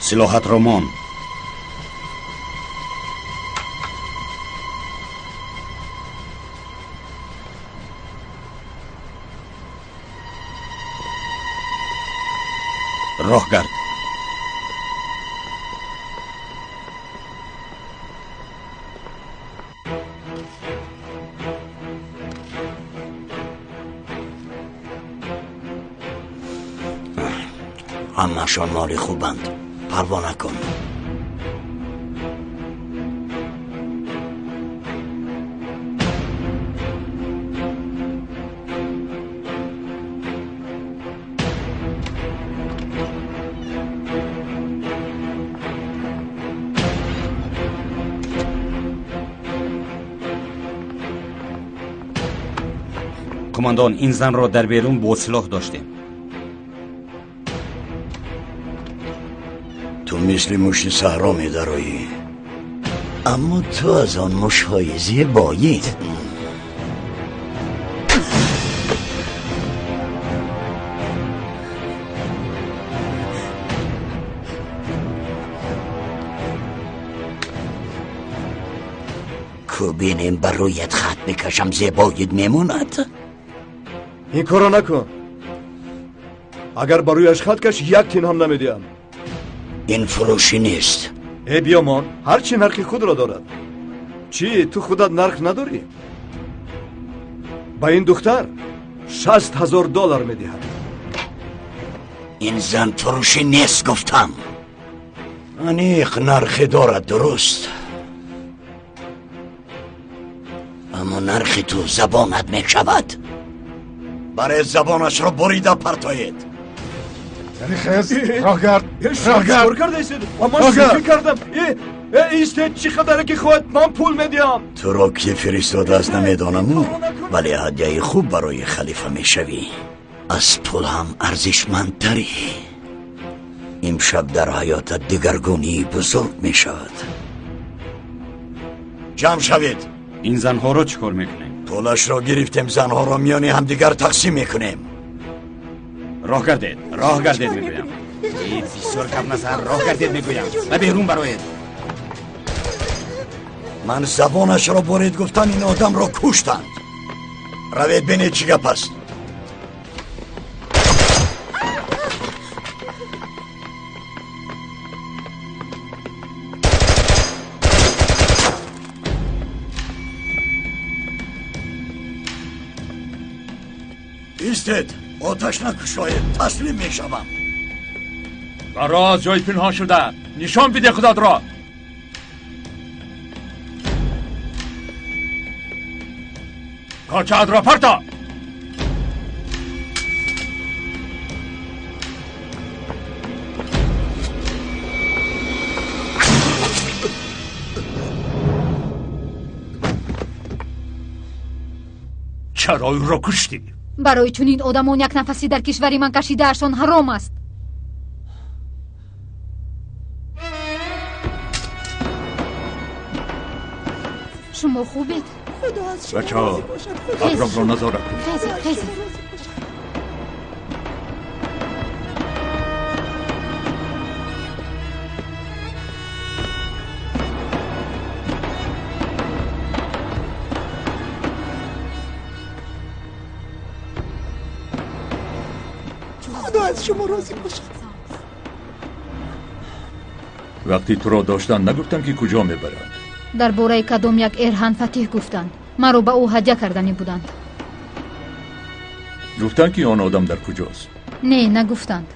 سلاحت را مان. راه گرد. همه‌شان مال خوبند، پروا نکن. قماندان، این زن را در بیرون با سلاح داشتیم. تو مثل موش صحرا می درایی، اما تو از آن موشهای زیبایی. کو بینیم بر رویت خط بکشم زیباییت میموند. این کارو نکن. اگر بر رویش خط کش یک تین هم نمیدیم. این فروشی نیست. ای بیامان، هرچی نرخ خود را دارد. چی تو خودت نرخ نداری؟ با این دختر 60,000 دلار میدهد. این زن فروشی نیست گفتم. انیق نرخ دارد درست، اما نرخ تو زبانت میشود. برای زبانش را بریده پرتاید. یعنی خیز راه گرد، راه گرد. کرده ایستید اما شوخی کردم. ایستید چی قدره که خود من پول میدیم. تو را کی فرستاده است نمیدانم، ولی هدیه خوب برای خلیفه میشوی. از پول هم ارزشمندتری. امشب در حیاتت دگرگونی بزرگ میشود. جمع شوید. این زنها را چیکار میکنیم؟ پولش را گرفتیم، زنها را میان همدیگر تقسیم میکنیم. راه گردید، راه گردید میگویم. بسیار کم نظر، راه گردید میگویم. و بیرون براید. من زبانش را برید گفتم این آدم را کشتند. روید بینید چی گپ است. ایستید، آتش نکشاید، تسلیم میشوم. برا از جای پنهان شده نشان بده خودت را. کارچه‌ات را پرتا. چرا او را کشتی؟ برای چنین آدمان یک نفسی در کشوری من کشیده‌شان حرام است. شما خوبید؟ خدا از شما بچه‌ها راضی باشد. خدا از اطراف را شما نظارت کنید. خیزید، خیزید. خدا از شما راضی باشد. وقتی تو را داشتن نگفتم که کجا میبرند. در باره کدام یک ارهان فتیح گفتند. مرا به او هدیه کردنی بودند. گفتند که آن آدم در کجاست؟ نه، نگفتند.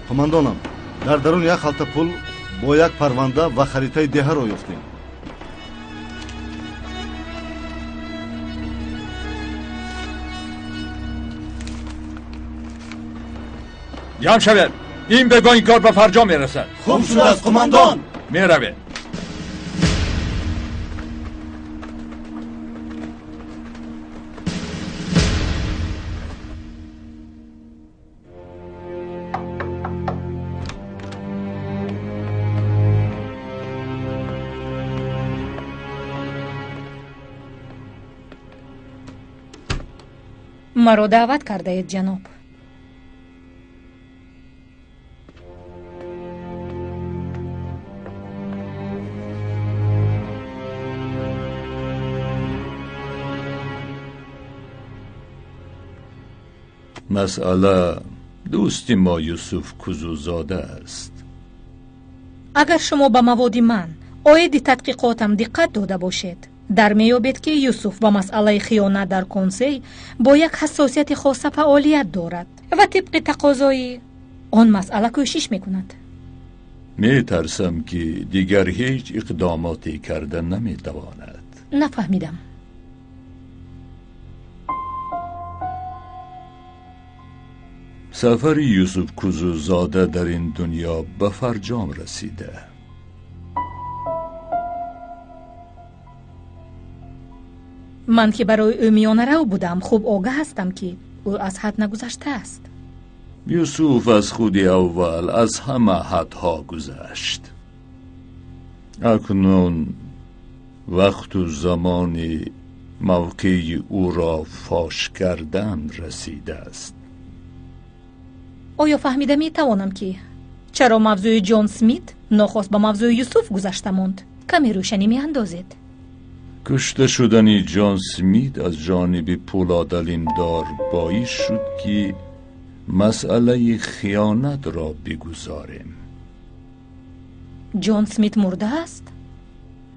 قماندانم، در درون یک خلطه پول با یک پرونده و خریطه ده را یافتیم. جمع شوید. این بگاه این کار به فرجام میرسد. خوب شده است قماندان. میروید. Маро даъват кардаед, ҷаноб. Масъала дӯсти мо Юсуф Кузузода аст. Агар шумо ба маводи ман оиди тадқиқотам диққат дода бошед, дар меёбед, ки Юсуф ба масъалаи хиёнат дар консей бо як ҳассосияти хоса фаъолият дорад ва тибқи тақозои он масъала кӯшиш мекунад. Метарсам, ки дигар ҳеҷ иқдомоте карда наметавонад. Нафаҳмидам. Сафари Юсуф Кузузода дар ин дунё ба фарҷом расида. Ман ки барои ӯ миёнарав будам, хуб огаҳ ҳастам, ки ӯ аз ҳад нагузаштааст. Юсуф аз худи аввал аз ҳама ҳадҳо гузашт. Акнун вақту замони мавқеи ӯро фош кардан расидааст. Оё фаҳмида метавонам, ки чаро мавзӯи Ҷон Смит нохост ба мавзӯи Юсуф гузашта монд? Каме рӯшанӣ меандозед. Кушта шудани Ҷон Смит аз ҷониби Пулод Алимдор боис шуд, ки масъалаи хиёнатро бигузорем. Ҷон Смит мурдааст?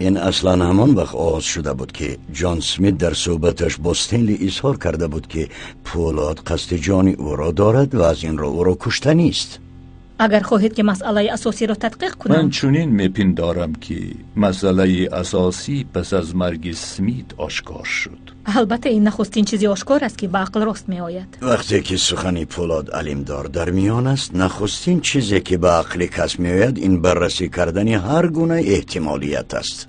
Ин аслан ҳамон вақт оғоз шуда буд, ки Ҷон Смит дар суҳбаташ бо Стенли изҳор карда буд, ки Пулод қасди ҷони ӯро дорад ва аз ин рӯ ӯро куштанист. Агар хоҳед, ки масъалаи асосиро тадқиқ кунам, ман чунин мепиндорам, ки масъалаи асосӣ пас аз марги Смит ошкор шуд. Албатта, ин нахустин чизи ошкор аст, ки ба ақл рост меояд. Вақте ки сухани Пулод Алимдор дар миён аст, нахустин чизе ки ба ақли кас меояд, ин баррасӣ кардани ҳар гуна эҳтимолият аст.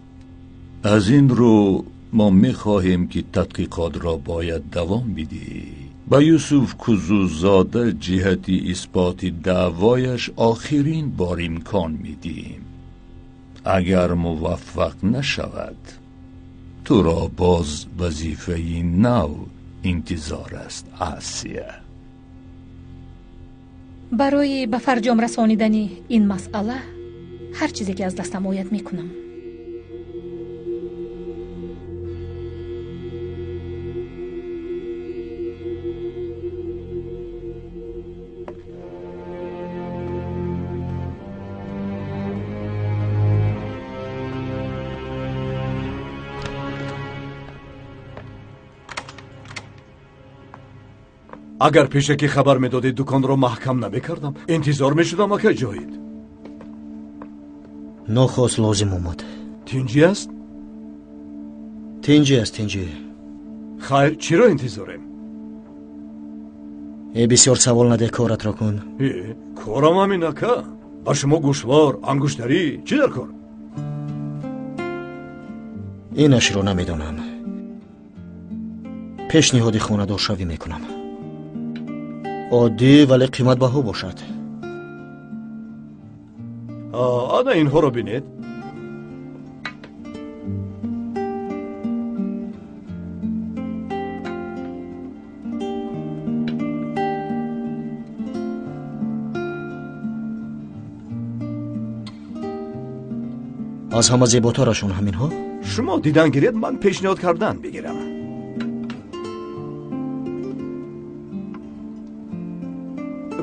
Аз ин рӯ мо мехоҳем, ки тадқиқотро бояд давом бидиҳем. Ба Юсуф Кузузода ҷиҳати исботи даъвояш охирин бор имкон медиҳем. Агар муваффақ нашавад, туро боз вазифаи нав интизор аст, Асия. Барои ба фарҷом расонидани ин масъала ҳар чизе ки аз дастам ояд мекунам. Агар пешакӣ хабар медодед, дуконро маҳкам намекардам. Интизор мешудам, ака Ҷоҳид. Нохост лозим омад. Тинҷӣ аст? Тинҷӣ аст, тинҷӣ. Хайр, чиро интизорем? Э, бисёр савол наде, коратро кун. Э, корам ҳамин, ака. Ба шумо гӯшвор, ангуштарӣ, чӣ дар кор? Инашро намедонам. Пешниҳоди хонадоршавӣ мекунам. Оддӣ, вале қиматбаҳо бошад. Ана инҳоро бинед. Аз ҳама зеботарашон ҳаминҳо? Шумо дидан гиред, ман пешниҳод кардан бигирам.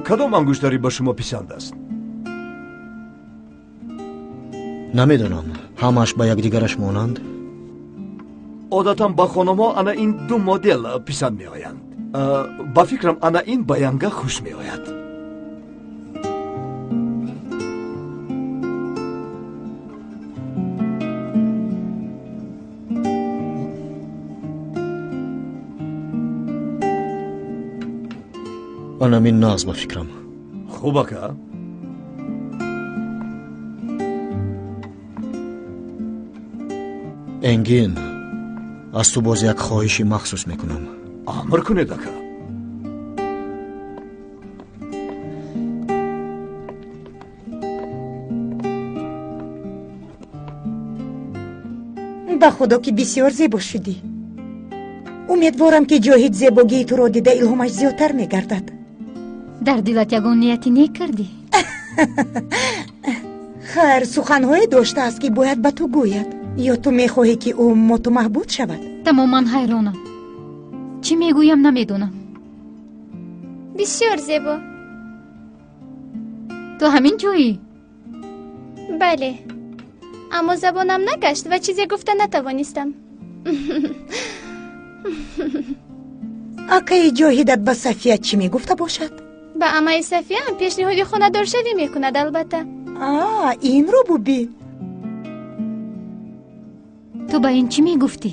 Кадом ангуштарӣ ба шумо писанд аст? Намедонам, ҳамааш ба якдигараш монанд. Одатан ба хонумҳо ана ин ду модел писанд меоянд. Ба фикрам, ана ин ба янга хуш меояд. Анамин нағз ба фикрам. Хуб, ака. Энгин, аз ту боз як хоҳиши махсус мекунам. Амр кунед, ака. Ба худо, ки бисёр зебо шудӣ. Умедворам ки Ҷоҳид зебогии туро дида илҳомаш зиёдтар мегардад. Дар дилат ягон нияти нек кардӣ? Хайр, суханҳое доштааст, ки бояд ба ту гӯяд. Ё ту мехоҳӣ, ки ӯ моту маҳбуд шавад? Тамоман ҳайронам. Чӣ мегӯям, намедонам. Бисёр зебо. Ту ҳамин ҷоӣ? Бале, аммо забонам нагашт ва чизе гуфта натавонистам. Акаи Ҷоҳидат ба Сафия чӣ мегуфта бошад? Ба амаи Сафияам пешниҳоди хонадоршавӣ мекунад, албатта. Инро бубин. Ту ба ин чӣ мегуфтӣ?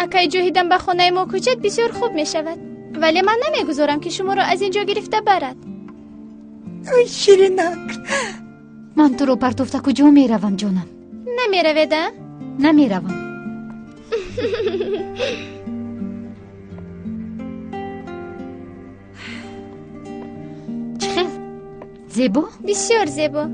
Акаи Ҷоҳидам ба хонаи мо кӯчад бисёр хуб мешавад, вале ман намегузорам, ки шуморо аз ин ҷо гирифта барад. Ой, ширинак! Ман туро партофта куҷо меравам, ҷонам? Намеравед, а? Намеравам. Чӣ хел? Зебо? Бисёр зебо.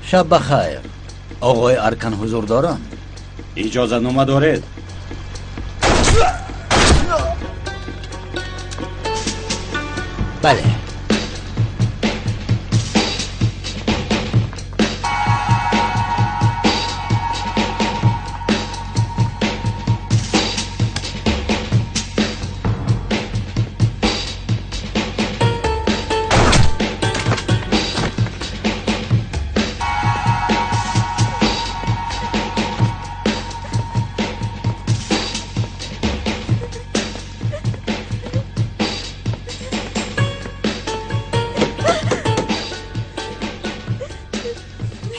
Шаб бахайр. Оғои Аркан ҳузур доранд? Иҷозатнома доред? Бале.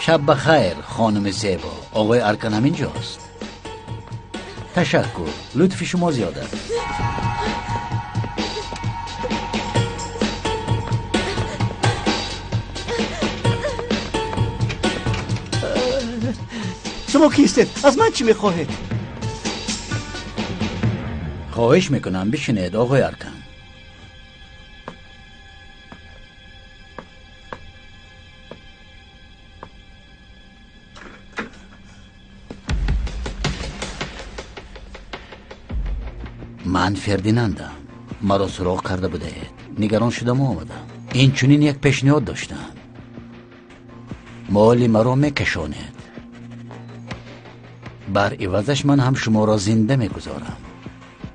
Шаб бахайр, хонуми зебо. Оғои Аркан ҳамин ҷост. Ташаккур, лутфи шумо зиёд аст. Шумо кистед? Аз ман чӣ мехоҳед? Хоҳиш мекунам, бишинед, оғои Аркан. Ман Фердинандам. Маро суроғ карда будаед. Нигарон шудам омадам. Инчунин як пешниҳод доштам. Моли маро мекашонед. Бар ивазаш ман ҳам шуморо зинда мегузорам.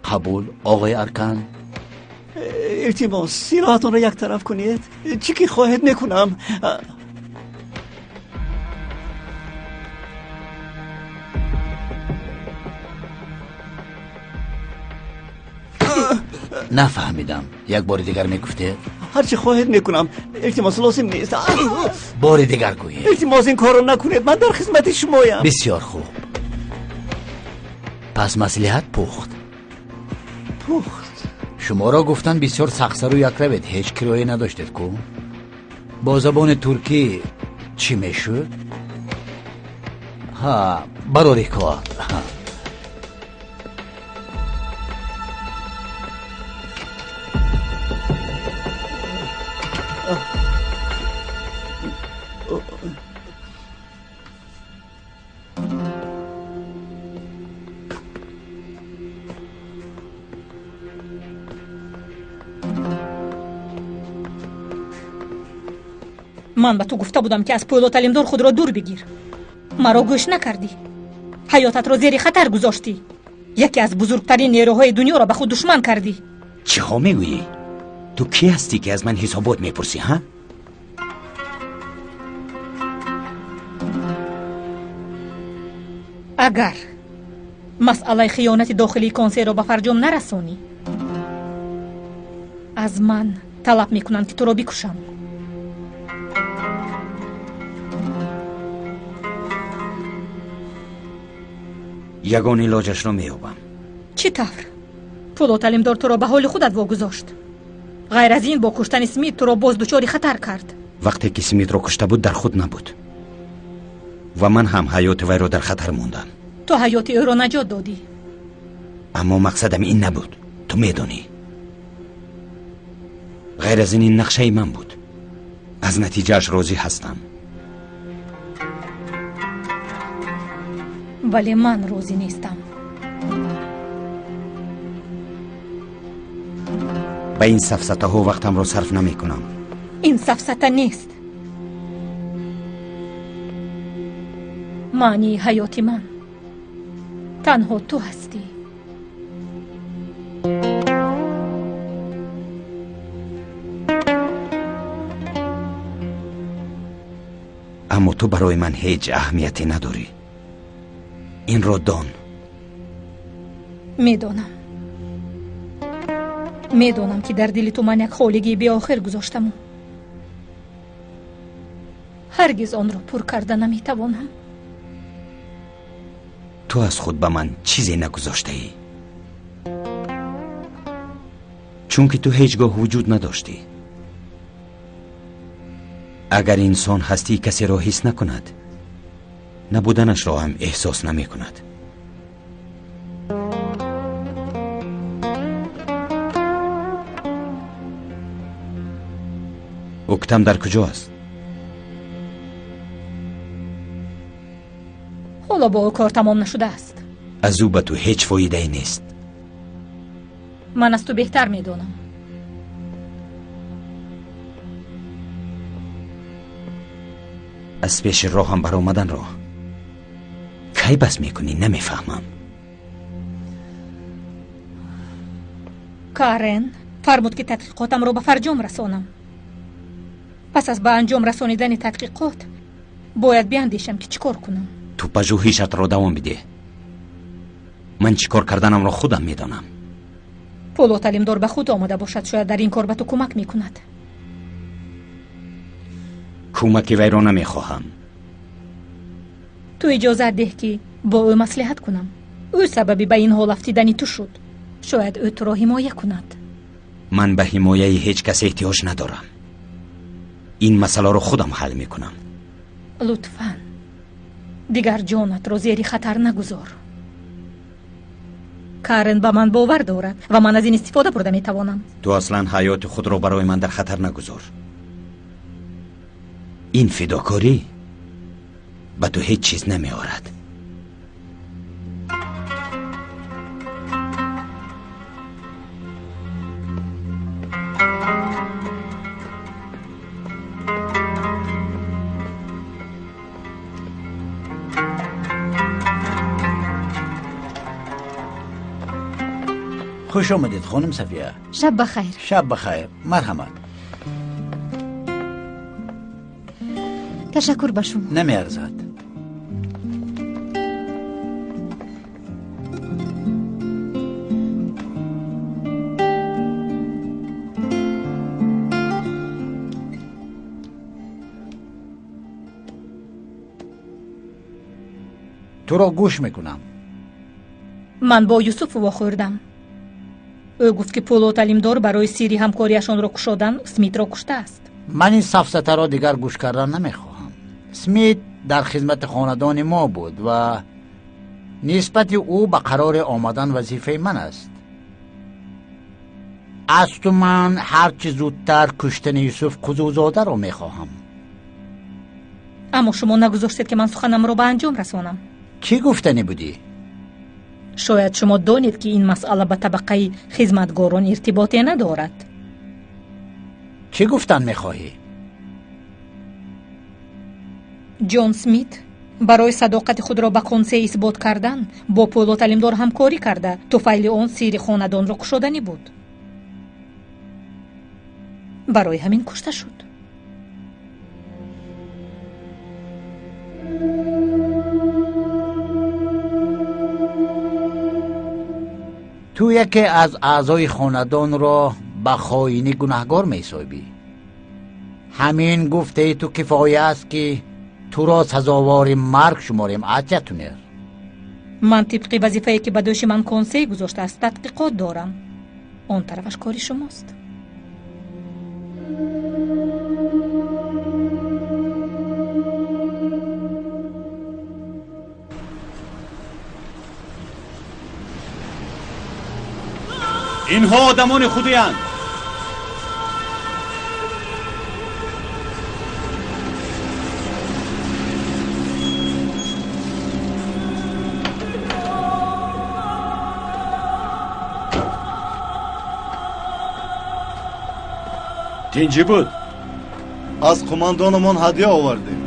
Қабул, оғои Аркан? Илтимос, силоҳатонро як тараф кунед. Чӣ ки хоҳед мекунам. Нафаҳмидам. Як бори дигар мегуфтед? Ҳар чӣ хоҳед мекунам. Илтимос, лозим нест. Бори дигар гӯед. Илтимос, ин корро накунед. Ман дар хизмати шумоям. Бисёр хуб. Пас маслиҳат пухт. Пухт. Шуморо гуфтан бисёр сахтсару якравед. Ҳеҷ кироя надоштед ку? Бо забони туркӣ чӣ мешуд? Ҳа, барори кор. Ман ба ту гуфта будам, ки аз Пӯлод Алимдор худро дур бигир. Маро гӯш накардӣ. Ҳаётатро зери хатар гузоштӣ. Яке аз бузургтарин нерӯҳои дунёро ба худ душман кардӣ. Чиҳо мегӯӣ? Ту кӣ ҳастӣ, ки аз ман ҳисобот мепурсӣ, ҳа? Агар масъалаи хиёнати дохилии консейро ба фарҷом нарасонӣ, аз ман талаб мекунанд, ки туро бикушам. Ягон илоҷашро меёбам. Чӣ тавр? Пӯлод Алимдор туро ба ҳоли худат вогузошт. Ғайр аз ин бо куштани Смит туро боз дучори хатар кард. Вақте ки Смитро кушта буд, дар худ набуд ва ман ҳам ҳаёти вайро дар хатар мондам. Ту ҳаёти ӯро наҷот додӣ. Аммо мақсадам ин набуд, ту медонӣ. Ғайр аз ин, ин нақшаи ман буд. Аз натиҷааш розӣ ҳастам. Вале ман розӣ нестам. Ба ин сафсатаҳо вақтамро сарф намекунам. Ин сафсата нест. Маънии ҳаёти ман танҳо ту ҳастӣ. Аммо ту барои ман ҳеҷ аҳамияте надорӣ. Инро дон. Медонам. Медонам, ки дар дили ту ман як холигии беохир гузоштаму ҳаргиз онро пур карда наметавонам. Ту аз худ ба ман чизе нагузоштаӣ, чунки ту ҳеҷ гоҳ вуҷуд надоштӣ. Агар инсон ҳастии касеро ҳис накунад, набуданашро ҳам эҳсос намекунад. Октам дар куҷо аст? Ҳоло бо ӯ кор тамом нашудааст. Аз ӯ ба ту ҳеҷ фоидае нест. Ман аз ту беҳтар медонам. Аз пеши роҳам баромаданро кай бас мекунӣ, намефаҳмам. Карен фармуд, ки тадқиқотамро ба фарҷом расонам. Пас аз ба анҷом расонидани тадқиқот бояд биандешам, ки чӣ кор кунам. Ту пажӯҳишатро давом бидеҳ. Ман чӣ кор карданамро худам медонам. Пӯлод Алимдор ба худ омада бошад, шояд дар ин кор ба ту кӯмак мекунад. Кӯмаки вайро намехоҳам. Ту иҷозат деҳ, ки бо ӯ маслиҳат кунам. Ӯ сабаби ба ин ҳол афтидани ту шуд. Шояд ӯ туро ҳимоя кунад. Ман ба ҳимояи ҳеҷ кас эҳтиёҷ надорам. Ин масъаларо худам ҳал мекунам. Лутфан дигар ҷонатро зери хатар нагузор. Карен ба ман бовар дорад ва ман аз ин истифода бурда метавонам. Ту аслан ҳаёти худро барои ман дар хатар нагузор. Ин фидокорӣ ба ту ҳеҷ чиз намеорад. Хуш омадед, хонум Сафия. Шаб бахайр. Шаб бахайр. Марҳамат. Ташаккур ба шумо. Намеарзад. Туро гӯш мекунам. Ман бо Юсуф вохӯрдам. Ӯ гуфт, ки Пӯлод Алимдор барои сирри ҳамкориашонро кушодан Смитро куштааст. Ман ин сафсатаро дигар гӯш кардан намехоҳам. Смит дар хизмати хонадони мо буд ва нисбати ӯ ба қароре омадан вазифаи ман аст. Аз ту ман ҳарчи зудтар куштани Юсуф Қузузодаро мехоҳам. Аммо шумо нагузоштед, ки ман суханамро ба анҷом расонам. Чӣ гуфтанӣ будӣ? Шояд шумо донед, ки ин масъала ба табақаи хизматгорон иртиботе надорад. Чӣ гуфтан мехоҳӣ? Ҷон Смит барои садоқати худро ба Консей исбот кардан бо Пӯлод Алимдор ҳамкорӣ карда, туфайли он сирри хонадонро кушоданӣ буд. Барои ҳамин кушта шуд. Ту яке аз аъзои хонадонро ба хоинӣ гунаҳгор меҳисобӣ. Ҳамин гуфтаи ту кифоя аст, ки туро сазовори марг шуморем, Атя Тунер. Ман тибқи вазифае, ки ба дӯши ман Консей гузоштааст, тадқиқот дорам. Он тарафаш кори шумост. Инҳо одамони худиянд. Тинҷӣ буд. Аз қумандонамон ҳадя овардем.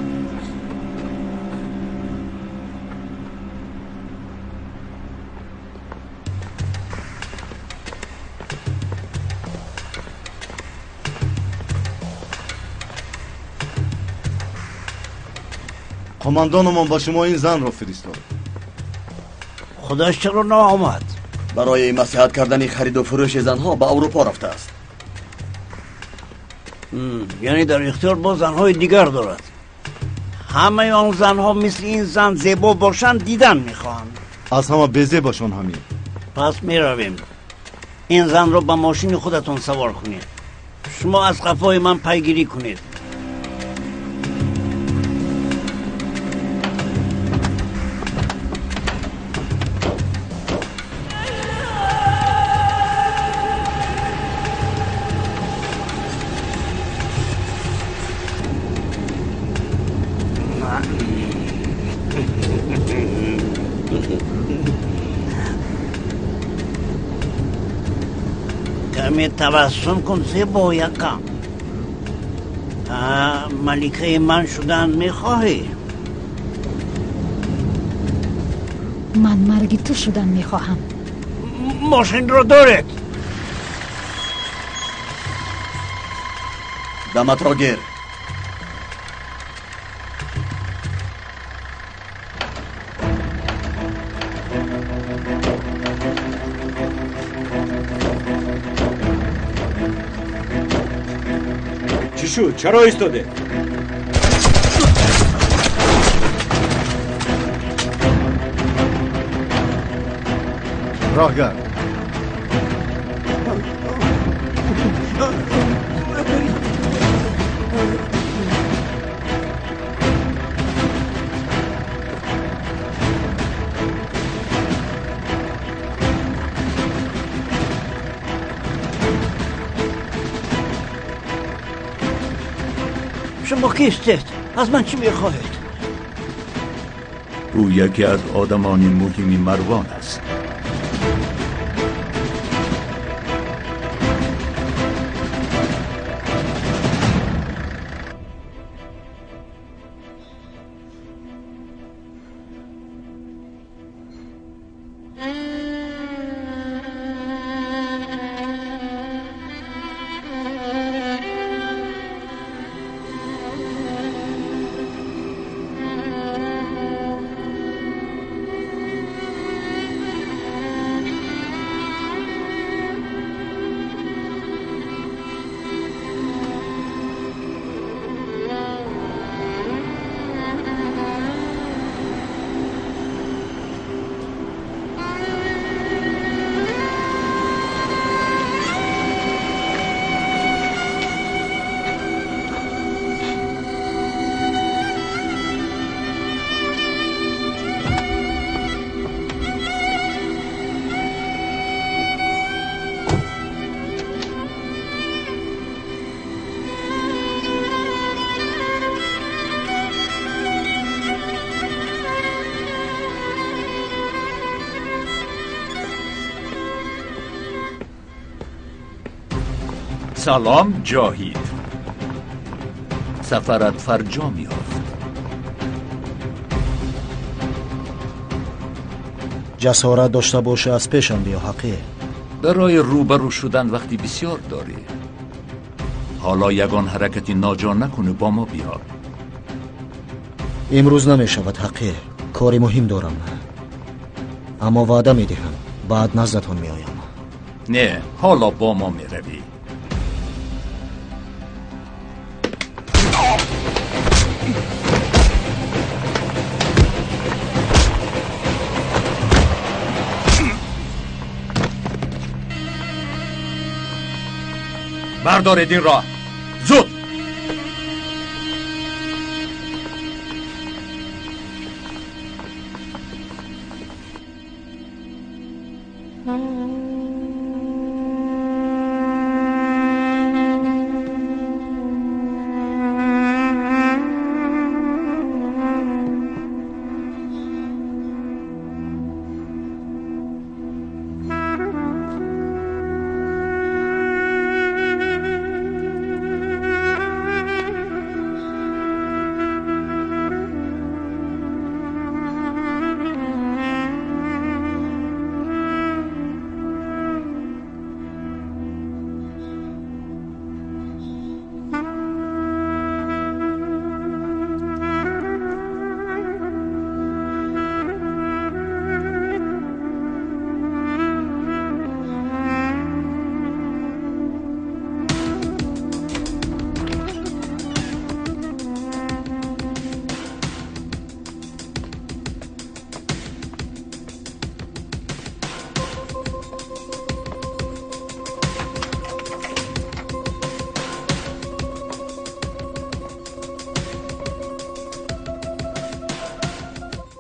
Қумандонамон ба шумо ин занро фиристод. Худаш чаро наомад? Барои маслиҳат кардани хариду фурӯши занҳо ба Аврупо рафтааст. Яъне дар ихтиёр боз занҳои дигар дорад. Ҳамаи он занҳо мисли ин зан зебо бошанд, дидан мехоҳанд. Аз ҳама безебашон ҳамин. Пас меравем. Ин занро ба мошини худатон савор кунед. Шумо аз қафои ман пайгирӣ кунед. Каме табассум кун, зебоякам. Маликаи ман шудан мехоҳӣ? Ман марги ту шудан мехоҳам. Мошинро доред. Даматро гир. Чӣ шуд? Чаро истоде? Роҳгард. Шумо кистед? Аз ман чӣ мехоҳед? Ӯ яке аз одамони муҳими Марвон аст. Салом Ҷоҳид. Сафарат фарҷом ёфт. Ҷасорат дошта боша, аз пешам биё, ҳаққӣ. Барои рӯбарӯ шудан вақти бисёр дорӣ. Ҳоло ягон ҳаракати ноҷо накунӣ, бо мо биё. Имрӯз намешавад, ҳаққӣ. Кори муҳим дорам. Аммо ваъда медиҳам, баъд наздатон меоям. Не, ҳоло бо мо меравӣ. Бардоред ин роҳ, зуд!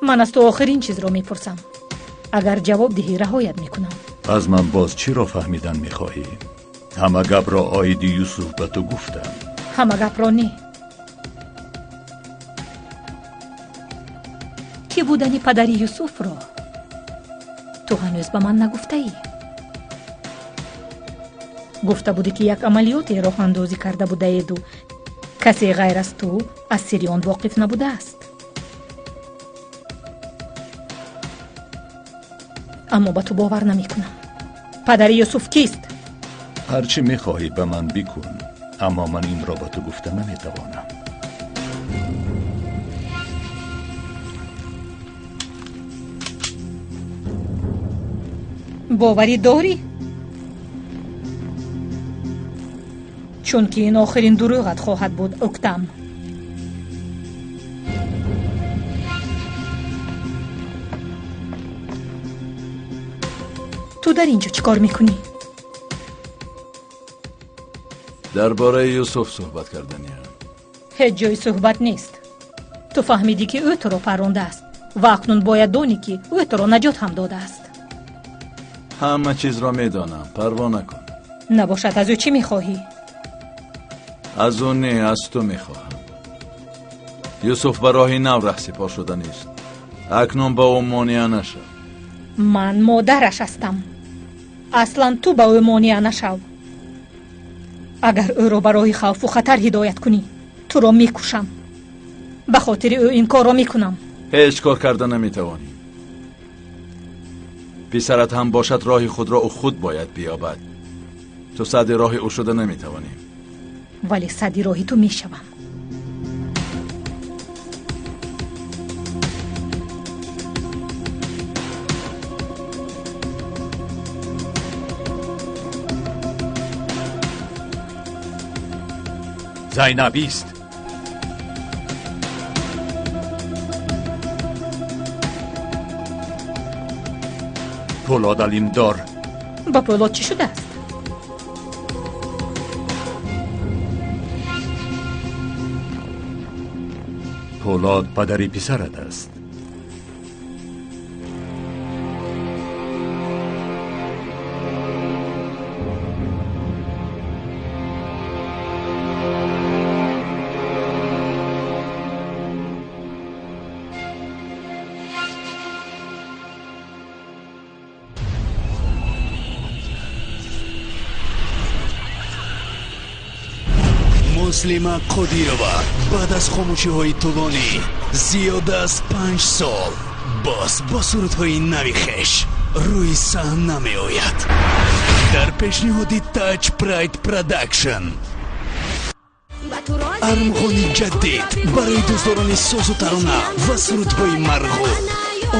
Ман аз ту охирин чизро мепурсам. Агар ҷавоб диҳӣ, раҳоят мекунам. Аз ман боз чиро фаҳмидан мехоҳӣ? Ҳама гапро оиди Юсуф ба ту гуфтам. Ҳама гапро не. Кӣ будани падари Юсуфро ту ҳанӯз ба ман нагуфтаӣ. Гуфта будӣ, ки як амалиёте роҳандозӣ карда будаеду касе ғайр аз ту аз сирри он воқиф набудааст. Аммо ба ту бовар намекунам. Падари Юсуф кист? Ҳар чӣ мехоҳӣ ба ман бикун, аммо ман инро ба ту гуфта наметавонам. Боварӣ дорӣ? Чунки ин охирин дурӯғат хоҳад буд, Уктам. Ту дар ин ҷо чӣ кор мекунӣ? Дар бораи Юсуф суҳбат карданиям. Ҳеҷ ҷои суҳбат нест. Ту фаҳмидӣ, ки ӯ туро паррондааст ва акнун бояд донӣ, ки ӯ туро наҷот ҳам додааст. Ҳама чизро медонам, парво накун. Набошад, аз ӯ чӣ мехоҳӣ? Аз ӯ не, аз ту мехоҳам. Юсуф ба роҳи нав раҳсипор шуданист. Акнун ба ӯ монеа нашав. Ман модараш ҳастам. Аслан ту ба ӯ монеа нашав. Агар ӯро ба роҳи хавфу хатар ҳидоят кунӣ, туро мекушам. Ба хотири ӯ ин корро мекунам. Ҳеҷ кор карда наметавонӣ. Писарат ҳам бошад, роҳи худро ӯ худ бояд биёбад. Ту садди роҳи ӯ шуда наметавонӣ. Вале садди роҳи ту мешавам. Зайнаб ист. Пӯлод Алимдор. Ба Пӯлод чӣ шудааст? Пӯлод падари писарат аст. Муслима Қодирова баъд аз хомӯшиҳои тӯлонӣ зиёда аз 5 сол боз бо сурудҳои нави хеш рӯи саҳна меояд. Дар пешниҳоди Touch Pride Production армғони ҷадид барои дӯстдорони созу тарона ва сурудҳои марғуб.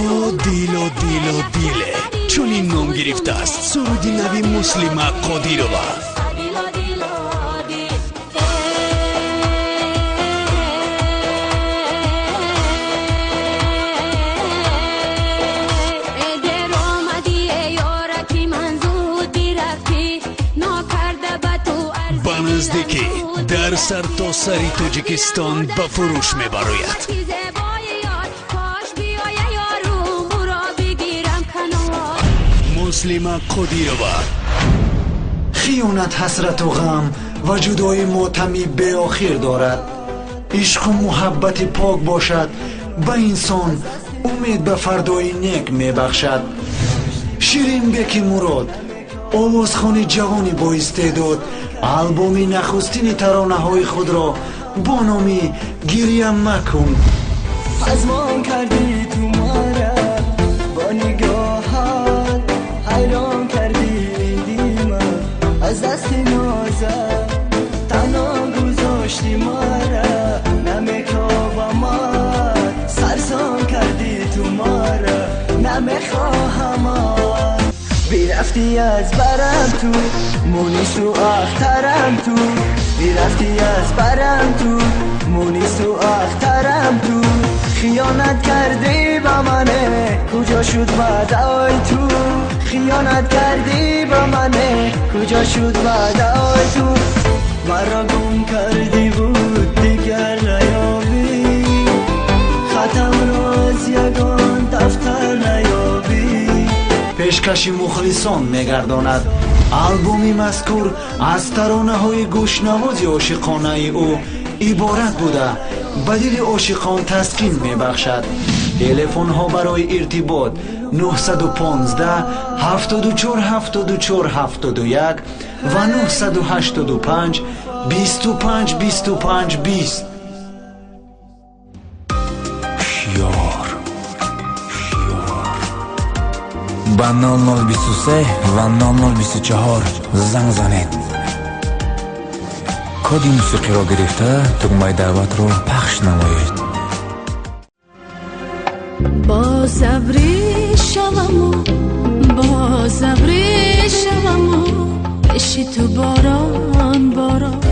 О дило дило диле чунин ном гирифтааст суруди нави Муслима Қодирова. Ба наздикӣ дар сартосари Тоҷикистон ба фурӯш мебарояд. Муслима Қодирова. Хиёнат ҳасрату ғам ва ҷудои мотами беохир дорад. Ишқу муҳаббати пок бошад, ба инсон умед ба фардои нек мебахшад. Ширинбеки Мурод, овозхони ҷавони боистеъдод, албоми нахустини таронаҳои худро бо номи «Гиря макун» пазмон кардӣ ту мара бо нигоҳат, ҳайрон кардӣ дима аз дасти нозат, танҳо гузошти мара намекобамат, сарсон кардӣ ту мара намехоҳамат. Бирафтӣ аз барам ту, мунису ахтарам ту, бирафтӣ аз барам ту, мунису ахтарам ту, хиёнат кардӣ ба мане, куҷо шуд ваъдаи ту, хиёнат кардӣ ба мане, куҷо шуд ваъдаи ту, маро гум кардӣ буд дигар наёбӣ, хатамро аз ягон дафтар наёбӣ. Пешкаши мухлисон мегардонад. Албоми мазкур аз таронаҳои гӯшнавози ошиқонаи ӯ иборат буда, ба дили ошиқон таскин мебахшад. Телефонҳо барои иртибот 915 74 74 71 ва 985 25 25 20. Ёр ба 0023 ва 0024 занг занед. Коди мусиқиро гирифта тугмаи даъватро пахш намоед. Боз абрӣ шаваму, боз абрӣ шаваму, пеши ту борон борон.